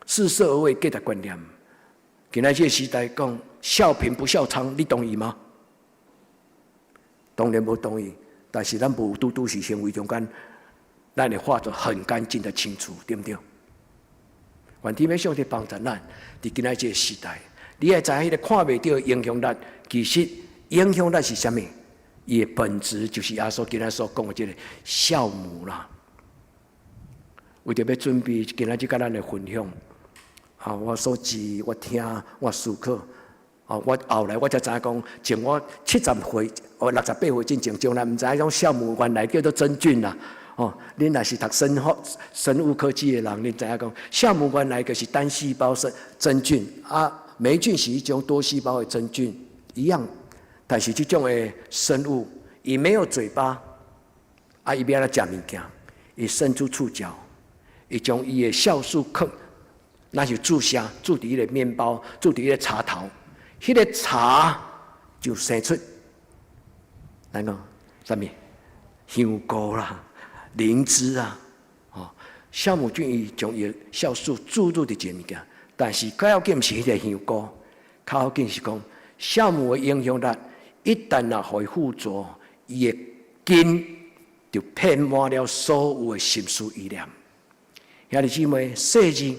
似是而非價值觀念。今仔這个時代講笑貧不笑娼，你同意嗎？當然無同意，但是咱無拄拄是行為中間，咱會畫得很乾淨的清楚，對毋對？願天父上帝幫助咱，佇今仔這个時代，你愛知影彼個看袂著的影響力，其實影響力是啥物？伊的本質就是耶穌今仔所講的這个酵母啦。為著欲準備今仔日佮咱的分享，啊，我所知、我聽、我思考，啊，我後來我才知影講，從我70歲、哦68歲進前，從來毋知影講酵母原來叫做真菌啦。哦，恁若是讀生物科技的人，恁知影講酵母原來就是單細胞生真菌啊，黴菌是一種多細胞的真菌一樣，但是這種的生物，伊沒有嘴巴，啊，伊欲按怎食物件？伊伸出觸角，伊將伊的酵素囥，那是注射注佇彼个麵包，注佇彼个茶頭，彼个茶就生出，咱講啥物？香菇啦。靈芝啊，哦，酵母菌伊將伊的酵素注入佇這个物件，但是較要緊毋是彼个香菇，較要緊是講酵母的影響力，一旦若予伊附著，伊的根就遍滿了所有的心思意念。兄弟姊妹，細膩，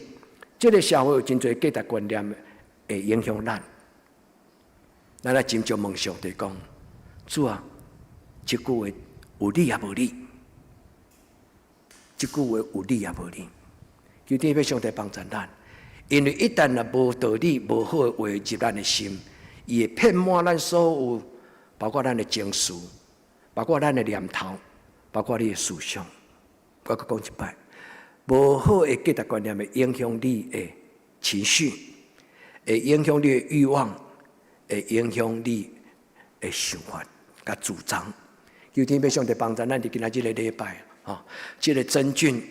這个社會有真濟價值觀念會影響咱，咱來真少問上帝講：主啊，這句話有理抑無理？這句話有理抑無理？求天父上帝幫助咱，因為一旦若無道理、無好的話入咱的心，伊會遍滿咱所有，包括咱的情緒，包括咱的念頭，包括你的思想。我閣講一擺，無好的價值觀念會影響你的情緒，會影響你的慾望，會影響你的想法佮主張。求天父上帝幫助咱，佇今仔這个禮拜。啊，這个真菌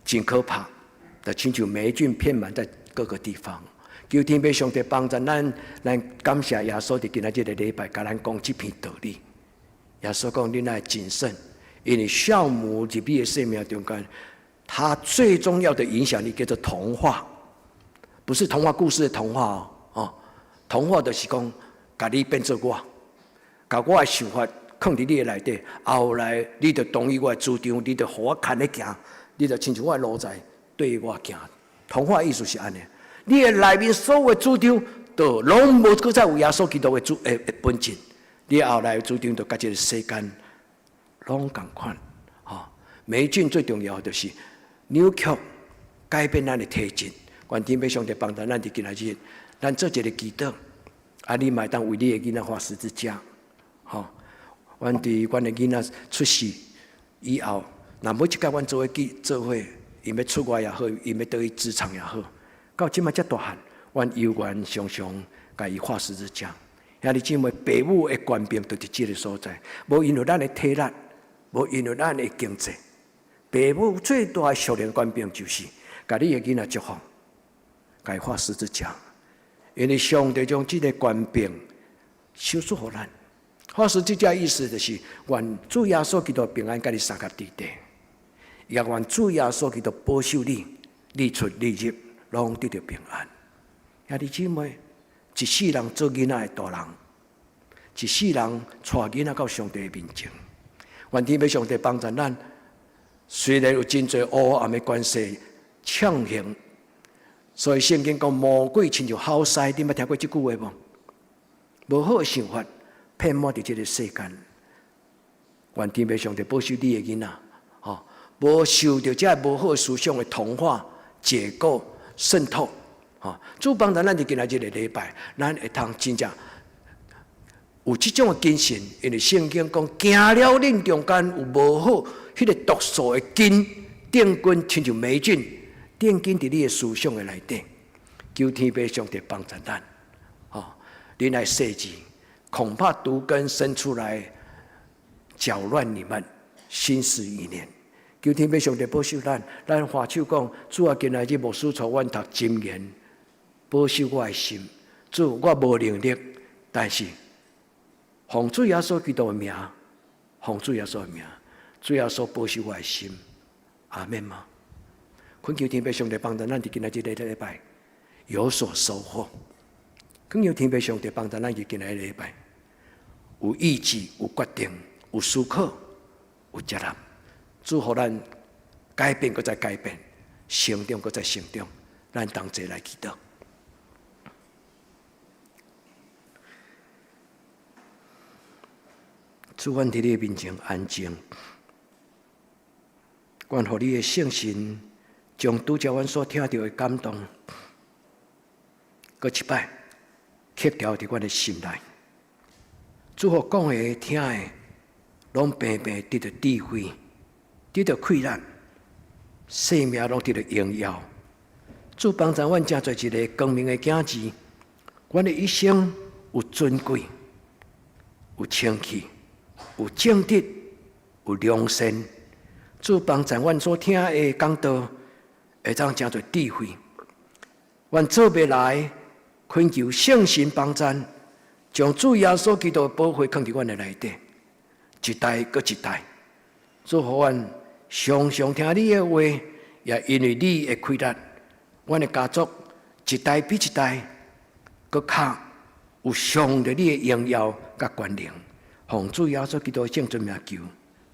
真可怕，就親像黴菌遍滿在各個地方。求天父上帝幫助咱，咱感謝耶穌佇今仔這个禮拜，共咱講這篇道理。耶穌講：恁愛謹慎，因為酵母入你的生命中間，它最重要的影響力叫做同化，不是童話故事的童話哦。哦，同化就是講，共你變做我，共我的想法囥佇你的內底，後來你就同意我的主張，你就予我牽咧行，你就親像我的奴才對我行。同化意思是按呢，你的內面所有的主張，都攏無閣再有耶穌基督的主的本質。你後來的主張就佮這个世間攏仝款。吼，黴菌最重要就是扭曲、改變咱的體質。願天父上帝幫助咱佇今仔日，咱做一个祈禱，啊，你嘛會當為你的囡仔畫十字架，吼。阮佇阮的囡仔出世以後，若每一擺阮做伙去做伙，𪜶欲出外也好，𪜶欲倒去職場也好，到這擺遮大漢，阮猶原常常共伊畫十字架。兄弟姊妹，父母的權柄就佇這个所在，無因為咱的體力，無因為咱的經濟，父母最大的屬靈權柄就是共你的囡仔祝福，共伊畫十字架。因為上帝將這个權柄賞賜予咱。畫十字架意思就是，願主耶穌基督平安佮你相佮佇底，也願主耶穌基督保守你，你出你入，攏得著平安。兄弟姊妹，一世人做囡仔的大人，一世人帶囡仔到上帝的面前。願天父上帝幫助咱。雖然有真濟黑暗的權勢橫行，所以聖經講魔鬼親像吼獅，你捌聽過這句話無？無好的想法遍滿佇這个世間。願天父上帝保守你的囡仔，吼，無受著這無好的思想的同化、解構、滲透，吼。主幫助咱佇今仔這个禮拜，咱會通真正有這種的謹慎，因為聖經講，驚了恁中間有無好，彼个毒素的根，定根親像黴菌，定根佇你的思想的內底。求天父上帝幫助咱，恁愛細緻，恐怕毒根生出來，攪亂你們心思意念。求天父上帝保守咱，咱揮手講，主啊，今仔日牧師帶阮讀箴言，保守我的心。主，我無能力，但是奉主耶穌基督的名，奉主耶穌的名，主耶穌保守我的心。阿們嗎？懇求天父上帝幫助咱佇今仔日這個禮拜有所收穫。懇求天父上帝幫助咱佇今仔日禮拜有意志、有決定、有思考、有責任。主予咱改變，閣再改變，成長，閣再成長。咱同齊來祈禱。主，阮佇你面前安靜，願予你的聖神將拄才阮所聽著的感動，閣一擺刻牢佇阮的心內。主予講的、聽的，攏平平得著智慧，得著氣力，生命攏得著榮耀。主幫助阮成做一个光明的囝兒，阮的一生有尊貴，有清氣，有正直，有良善。主幫助阮所聽的講道，會當成做智慧。阮做袂來，懇求聖神幫贊，將主耶穌基督的寶血囥佇阮的內底，一代閣一代。主予阮常常聽你的話，也因為你的氣力，阮的家族一代比一代閣較有上帝你的榮耀佮權能。奉主耶穌基督的聖尊名求，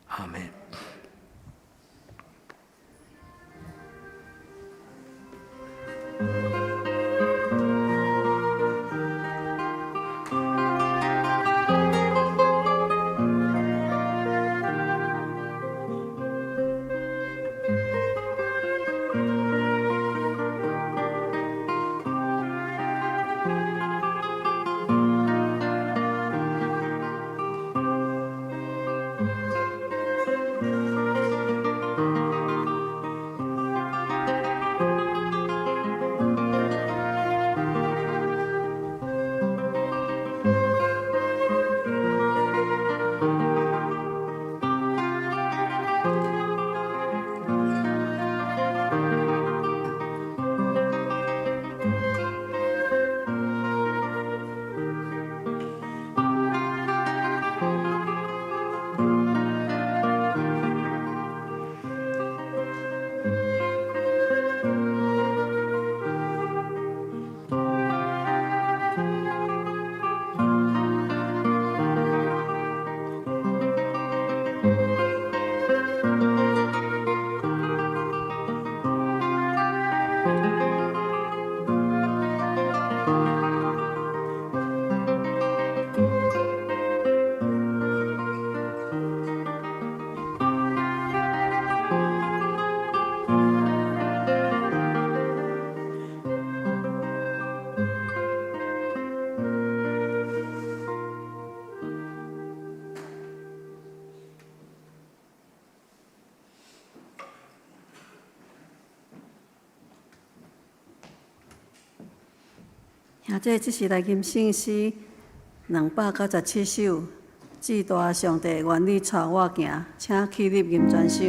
阿們。兄弟，這是來吟聖詩297首，至大上帝願你帶我行，請起立吟全首。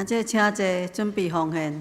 兄姐請坐，準備奉獻。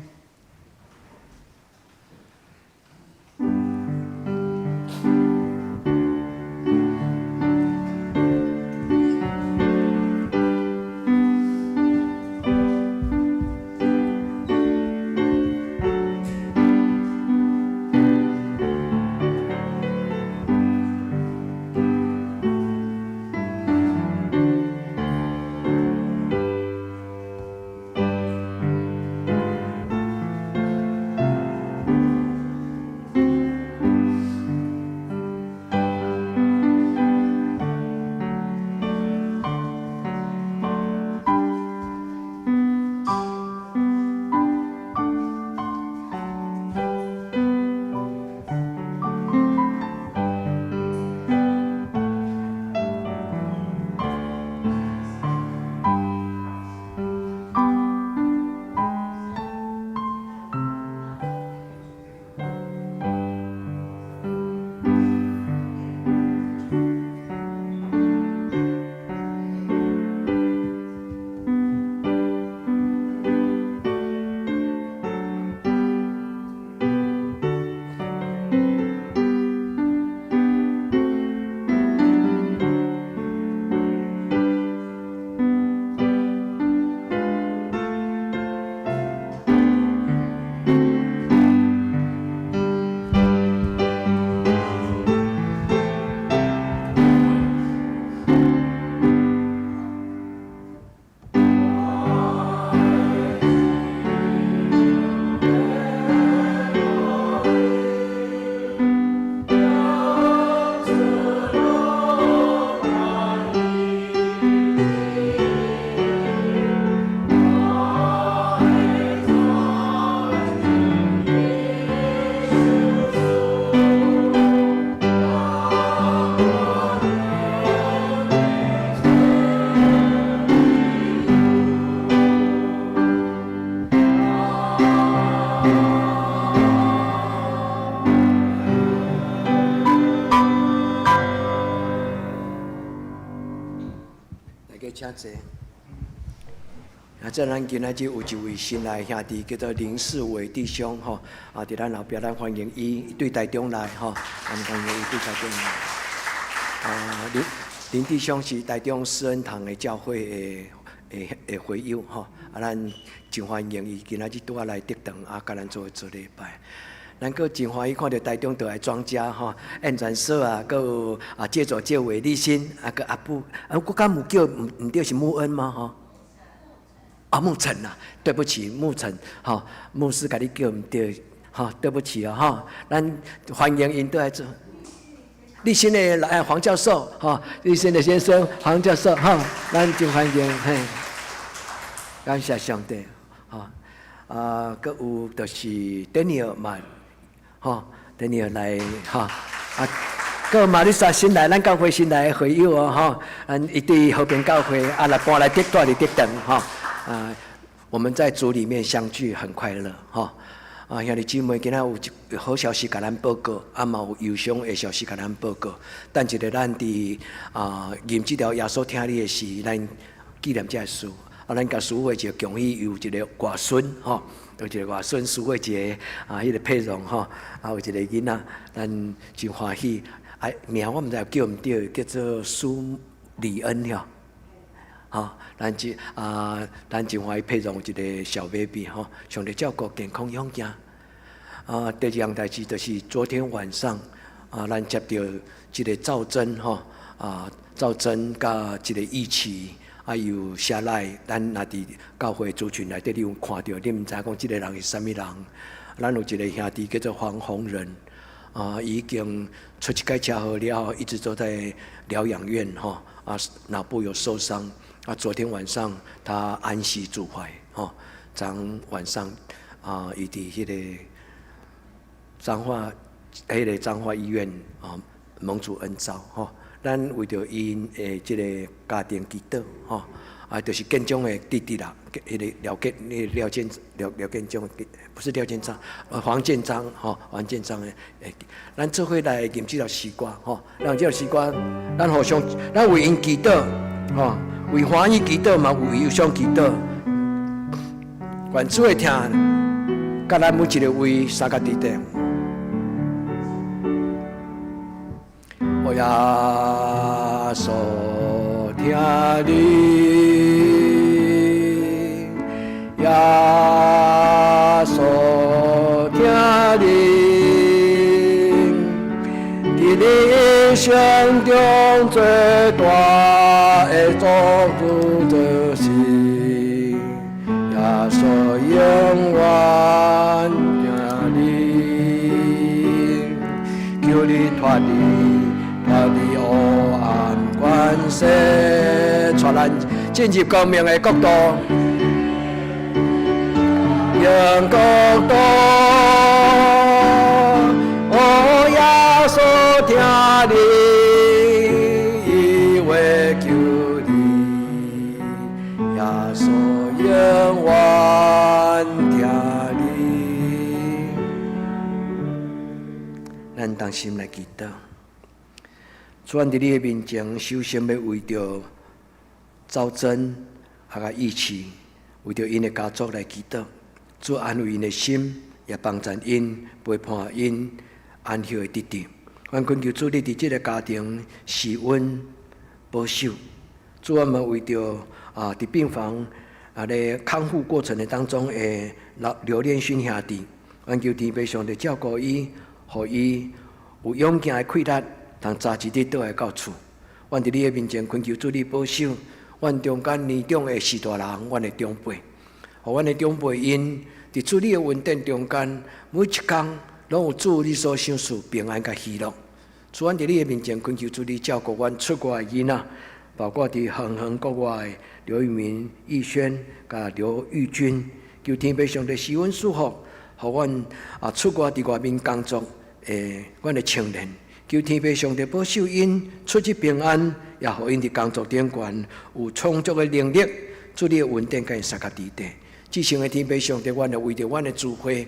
大家請坐。啊，這咱今仔日有一位新來兄弟，叫做林世偉弟兄吼。啊，佇咱後壁，咱歡迎伊對台中來吼，咱歡迎伊對台中來。啊，林弟兄是台中施恩堂的教會的會友吼。啊，咱真歡迎伊今仔日拄仔來德堂啊，佮咱做做禮拜。咱閣真歡喜看著台中倒來莊家吼，燕傳嫂啊，閣有啊借左借偉立新啊，閣阿布啊，我敢有叫毋毋對是穆恩嗎？吼？啊，牧塵啊，對不起，牧塵，吼，牧師共你叫毋對，吼，對不起啊，吼，咱歡迎𪜶倒來做。立新的來黃教授，吼，立新的先生黃教授，吼，咱真歡迎，嘿，感謝上帝，吼，啊，閣有就是 Daniel 嘛，吼，Daniel 來，吼，啊，閣有瑪麗莎新來，咱教會新來的會友哦，吼，咱伊對和平教會啊來搬來德住佇德堂，吼。啊，我們在主裡面相聚很快樂，吼！啊，兄弟姊妹，今仔有一好消息共咱報告，啊嘛有憂傷的消息共咱報告。等一下咱佇啊認這條耶穌疼你的時，咱紀念這个事。啊，咱共師會一個恭喜，有一個外孫，吼，有一個外孫師會一個啊，彼個佩蓉吼，啊有一個囡仔，咱真歡喜。啊，名我毋知叫毋對，叫做蘇李恩吼。吼，咱真啊，咱真歡喜佩蓉有一個小 baby 吼，上帝照顧健康勇健。啊，第二項代誌就是昨天晚上啊，咱接著這個趙真吼，啊，趙真佮這個義齊，啊有寫來，咱若佇教會族群內底，你有看著，你毋知影講這個人是啥物人。咱有一個兄弟叫做黃宏仁，啊，已經出一擺車禍了後，一直都在療養院吼，啊，腦部有受傷。啊，昨天晚上他安息主懷，吼，昨晚上啊，伊佇彼個彰化，彼個彰化醫院啊，蒙主恩召，吼，咱為著𪜶的這個家庭祈禱，吼，啊，就是建章的弟弟啦，彼個廖建，彼個廖建廖廖建章，不是廖建章，黃建章，吼，黃建章的，咱做伙來吟這條詩歌，吼，咱這條詩歌，咱互相，咱為𪜶祈禱，吼。為歡喜祈禱嘛，為憂傷祈禱。願主的疼，佮咱每一个位相佮佇頂。哦，耶穌疼你，耶穌疼你，佇你一生中最大的祝福就是耶穌永遠疼你，求你脫離脫離黑暗權勢，帶咱進入光明的國度，榮國度。哦，耶穌疼你，伊會救你，耶穌永遠疼你。咱同心來祈禱。主，阮佇你的面前，首先欲為著趙真啊佮義氣，為著𪜶的家族來祈禱。主安慰𪜶的心，也幫贊𪜶，陪伴𪜶安息的弟弟。阮懇求主，你佇這个家庭施恩保守。主，阮嘛為著啊，佇病房啊咧康復過程的當中的劉劉連勳兄弟，阮求天父上帝照顧伊，予伊有勇健的氣力，通早一日倒來到厝。阮佇你的面前懇求主你保守，阮中間年長的序大人，阮的長輩，予阮的長輩𪜶佇主你的恩典中間，每一工攏有主你所賞賜平安佮喜樂。主，阮佇你的面前懇求主你照顧阮出外的囡仔，包括佇遠遠國外的劉玉明、玉軒佮劉玉君，求天父上帝施恩賜福，予阮啊出外佇外面工作的阮的青年，求天父上帝保守𪜶出入平安，也予𪜶佇工作頂懸有充足的能力，主你的恩典佮𪜶相佮佇底。至聖的天父上帝，阮會為著阮的聚會，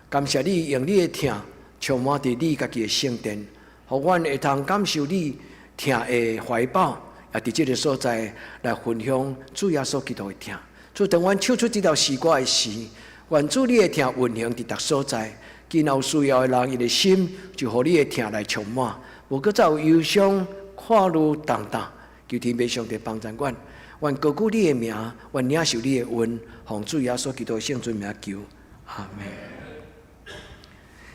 感謝你用你的疼充滿佇你家己的聖殿，予阮會通感受你疼的懷抱，也佇這个所在來分享主耶穌基督的疼。主，當阮唱出這條詩歌的時，願主你的疼運行佇逐所在，今有需要的人，伊的心就予你的疼來充滿，無閣再有憂傷、看慮、重擔。求天父上帝幫助阮，願高舉你的名，願領受你的恩，奉主耶穌基督的聖尊名求，阿們。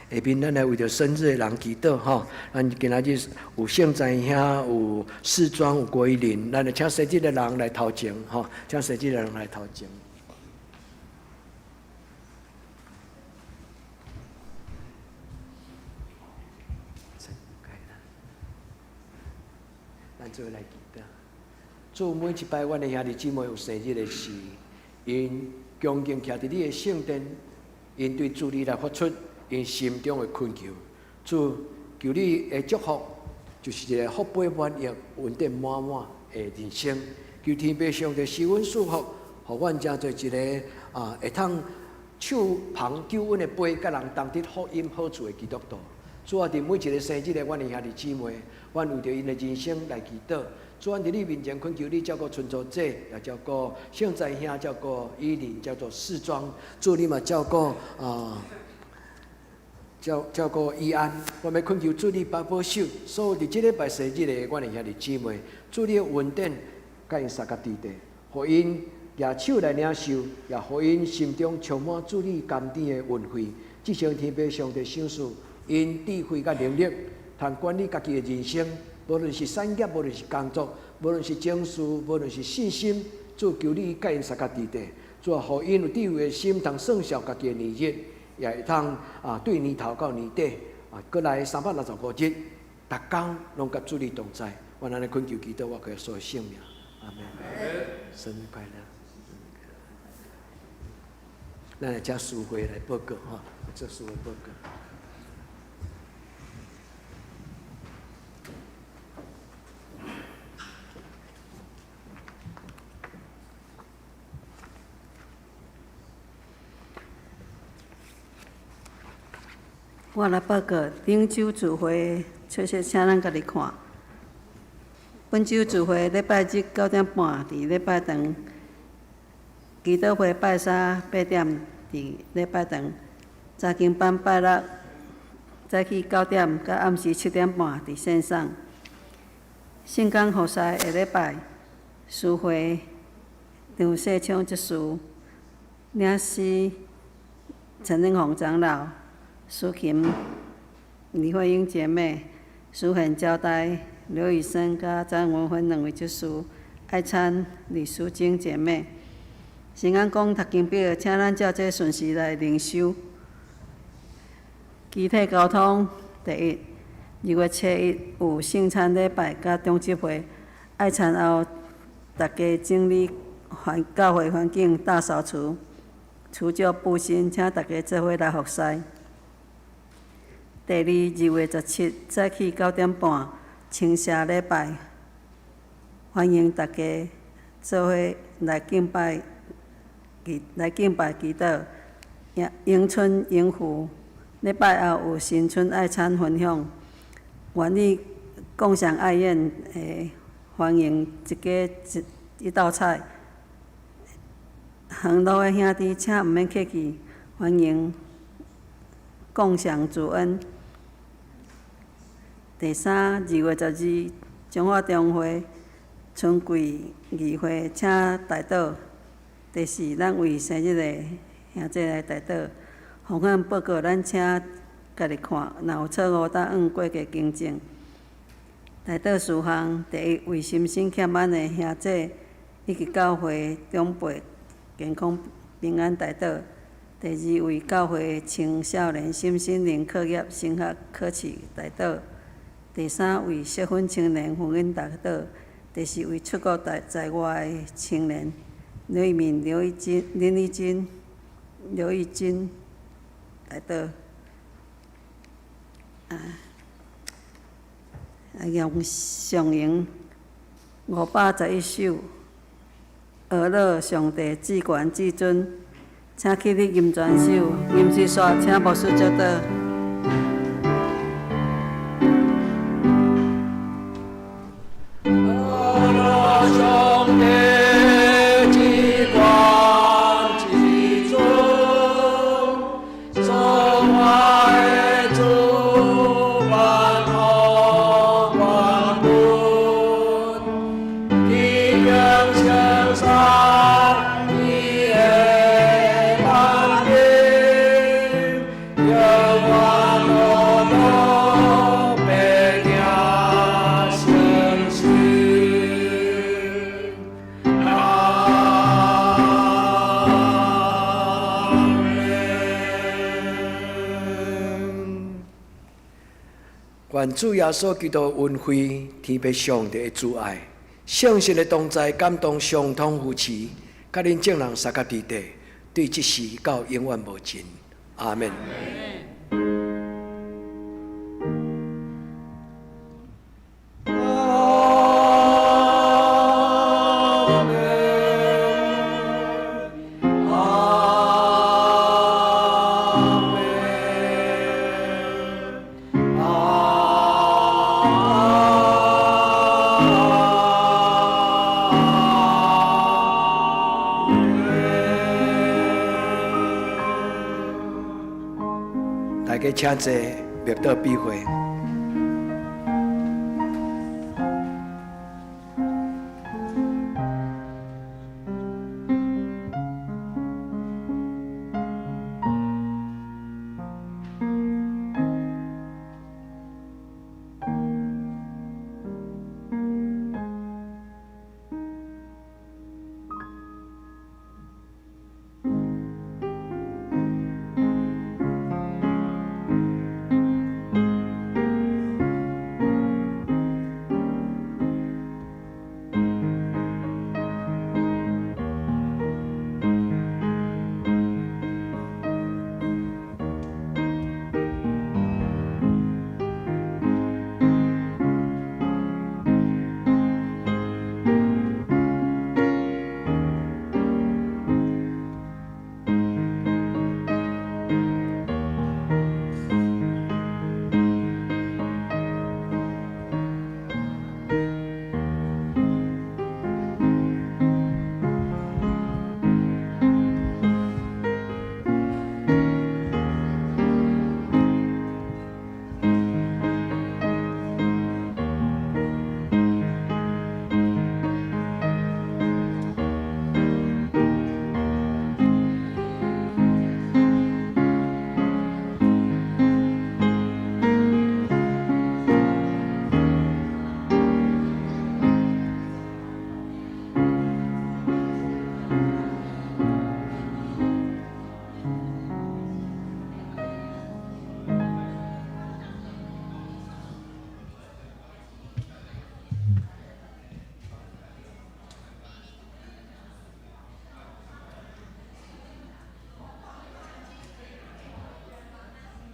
下面咱來為著生日的人祈禱吼，咱今仔日有聖哉兄，有世莊，有郭依林，咱來請生日的人來頭前吼，請生日的人來頭前。咱做伙來祈禱。主，每一擺阮的兄弟姊妹有生日的時，𪜶恭敬徛佇你的聖殿，𪜶對主你來發出𪜶心中的懇求。主，求你的祝福，就是一个福杯滿溢、恩典滿滿的人生。求天父上帝施恩賜福，予阮成做一个啊，會通手捧救恩的杯，佮人同得福音好處的基督徒。主啊，佇每一个生日的阮的兄弟姊妹，阮為著𪜶的人生來祈禱。主，阮佇你面前懇求你照顧春祖姐，也照顧聖哉兄，照顧依林，照顧世莊。主，你嘛照顧啊，照顧伊安。我欲懇求主你保守所有佇這禮拜生日的阮的兄弟姊妹。主你的恩典，佮𪜶相佮佇底，予𪜶舉手來領受，也予𪜶心中充滿主你甘甜的恩惠。至聖天父上帝賞賜𪜶智慧佮能力，通管理家己的人生，無論是產業，無論是工作，無論是情緒，無論是信心，主求你佮𪜶相佮佇底，主啊，予𪜶有智慧的心，通算數家己的年日，也會通啊對年頭到年底啊，閣來365日，逐工攏佮主你同在。我按呢懇求祈禱，我耶穌的聖名，阿們。生日快樂！咱來請司會來報告吼，做司會報告。我來報告頂週聚會，出席請咱家己看。本週聚會禮拜日9點半佇禮拜堂，祈禱會拜三8點佇禮拜堂，查經班拜六早起9點，佮暗時7點半佇線上。聖工服侍下禮拜，司會張世昌執事，領師陳永鴻長老，司琴李慧英姐妹，書賢交代劉宇生佮張文芬兩位執事，愛餐李淑晶姐妹。先講講讀經表，請咱照這順序來靈修。機體交通第一，2月7日有聖餐禮拜佮長執會，愛餐後大家整理環教會環境大掃除，除舊佈新，請大家做伙來服侍。第二，2月17早起9點半，清社禮拜，歡迎大家做伙來敬拜，來敬拜祈禱。迎春迎福，禮拜後有新春愛餐分享，願意共享愛宴的，歡迎一家一一道菜。行路的兄弟，請毋免客氣，歡迎共享主恩。第三，2月12，彰化中會春季議會，請代禱。第四，咱為生日的兄弟來代禱。風險報告，咱請家己看，若有錯誤，當按過去更正。代禱事項：第一，為心身欠安的兄弟以及教會長輩健康平安代禱。第二，為教會青少年身心靈課業升學考試代禱。第三，為適婚青年婚姻代禱。第四，為出國在在外的青年劉一敏、劉一金、林一金、劉玉金代禱。啊，用上詠511首，呵咾上帝至懸至尊，請起立吟全首，吟詩煞，請牧師祝禱。上帝至懸至尊，所愛的主萬福萬恩，天頂上伊的權柄，永遠樂樂百行誠實。阿門。願主耶穌基督恩惠，天父上帝的慈愛，聖神的同在，感動相通扶持，佮恁眾人相佮佇底，對這時到永遠無盡。阿門。阿門。阿門。阿門。大家請坐，默禱比會。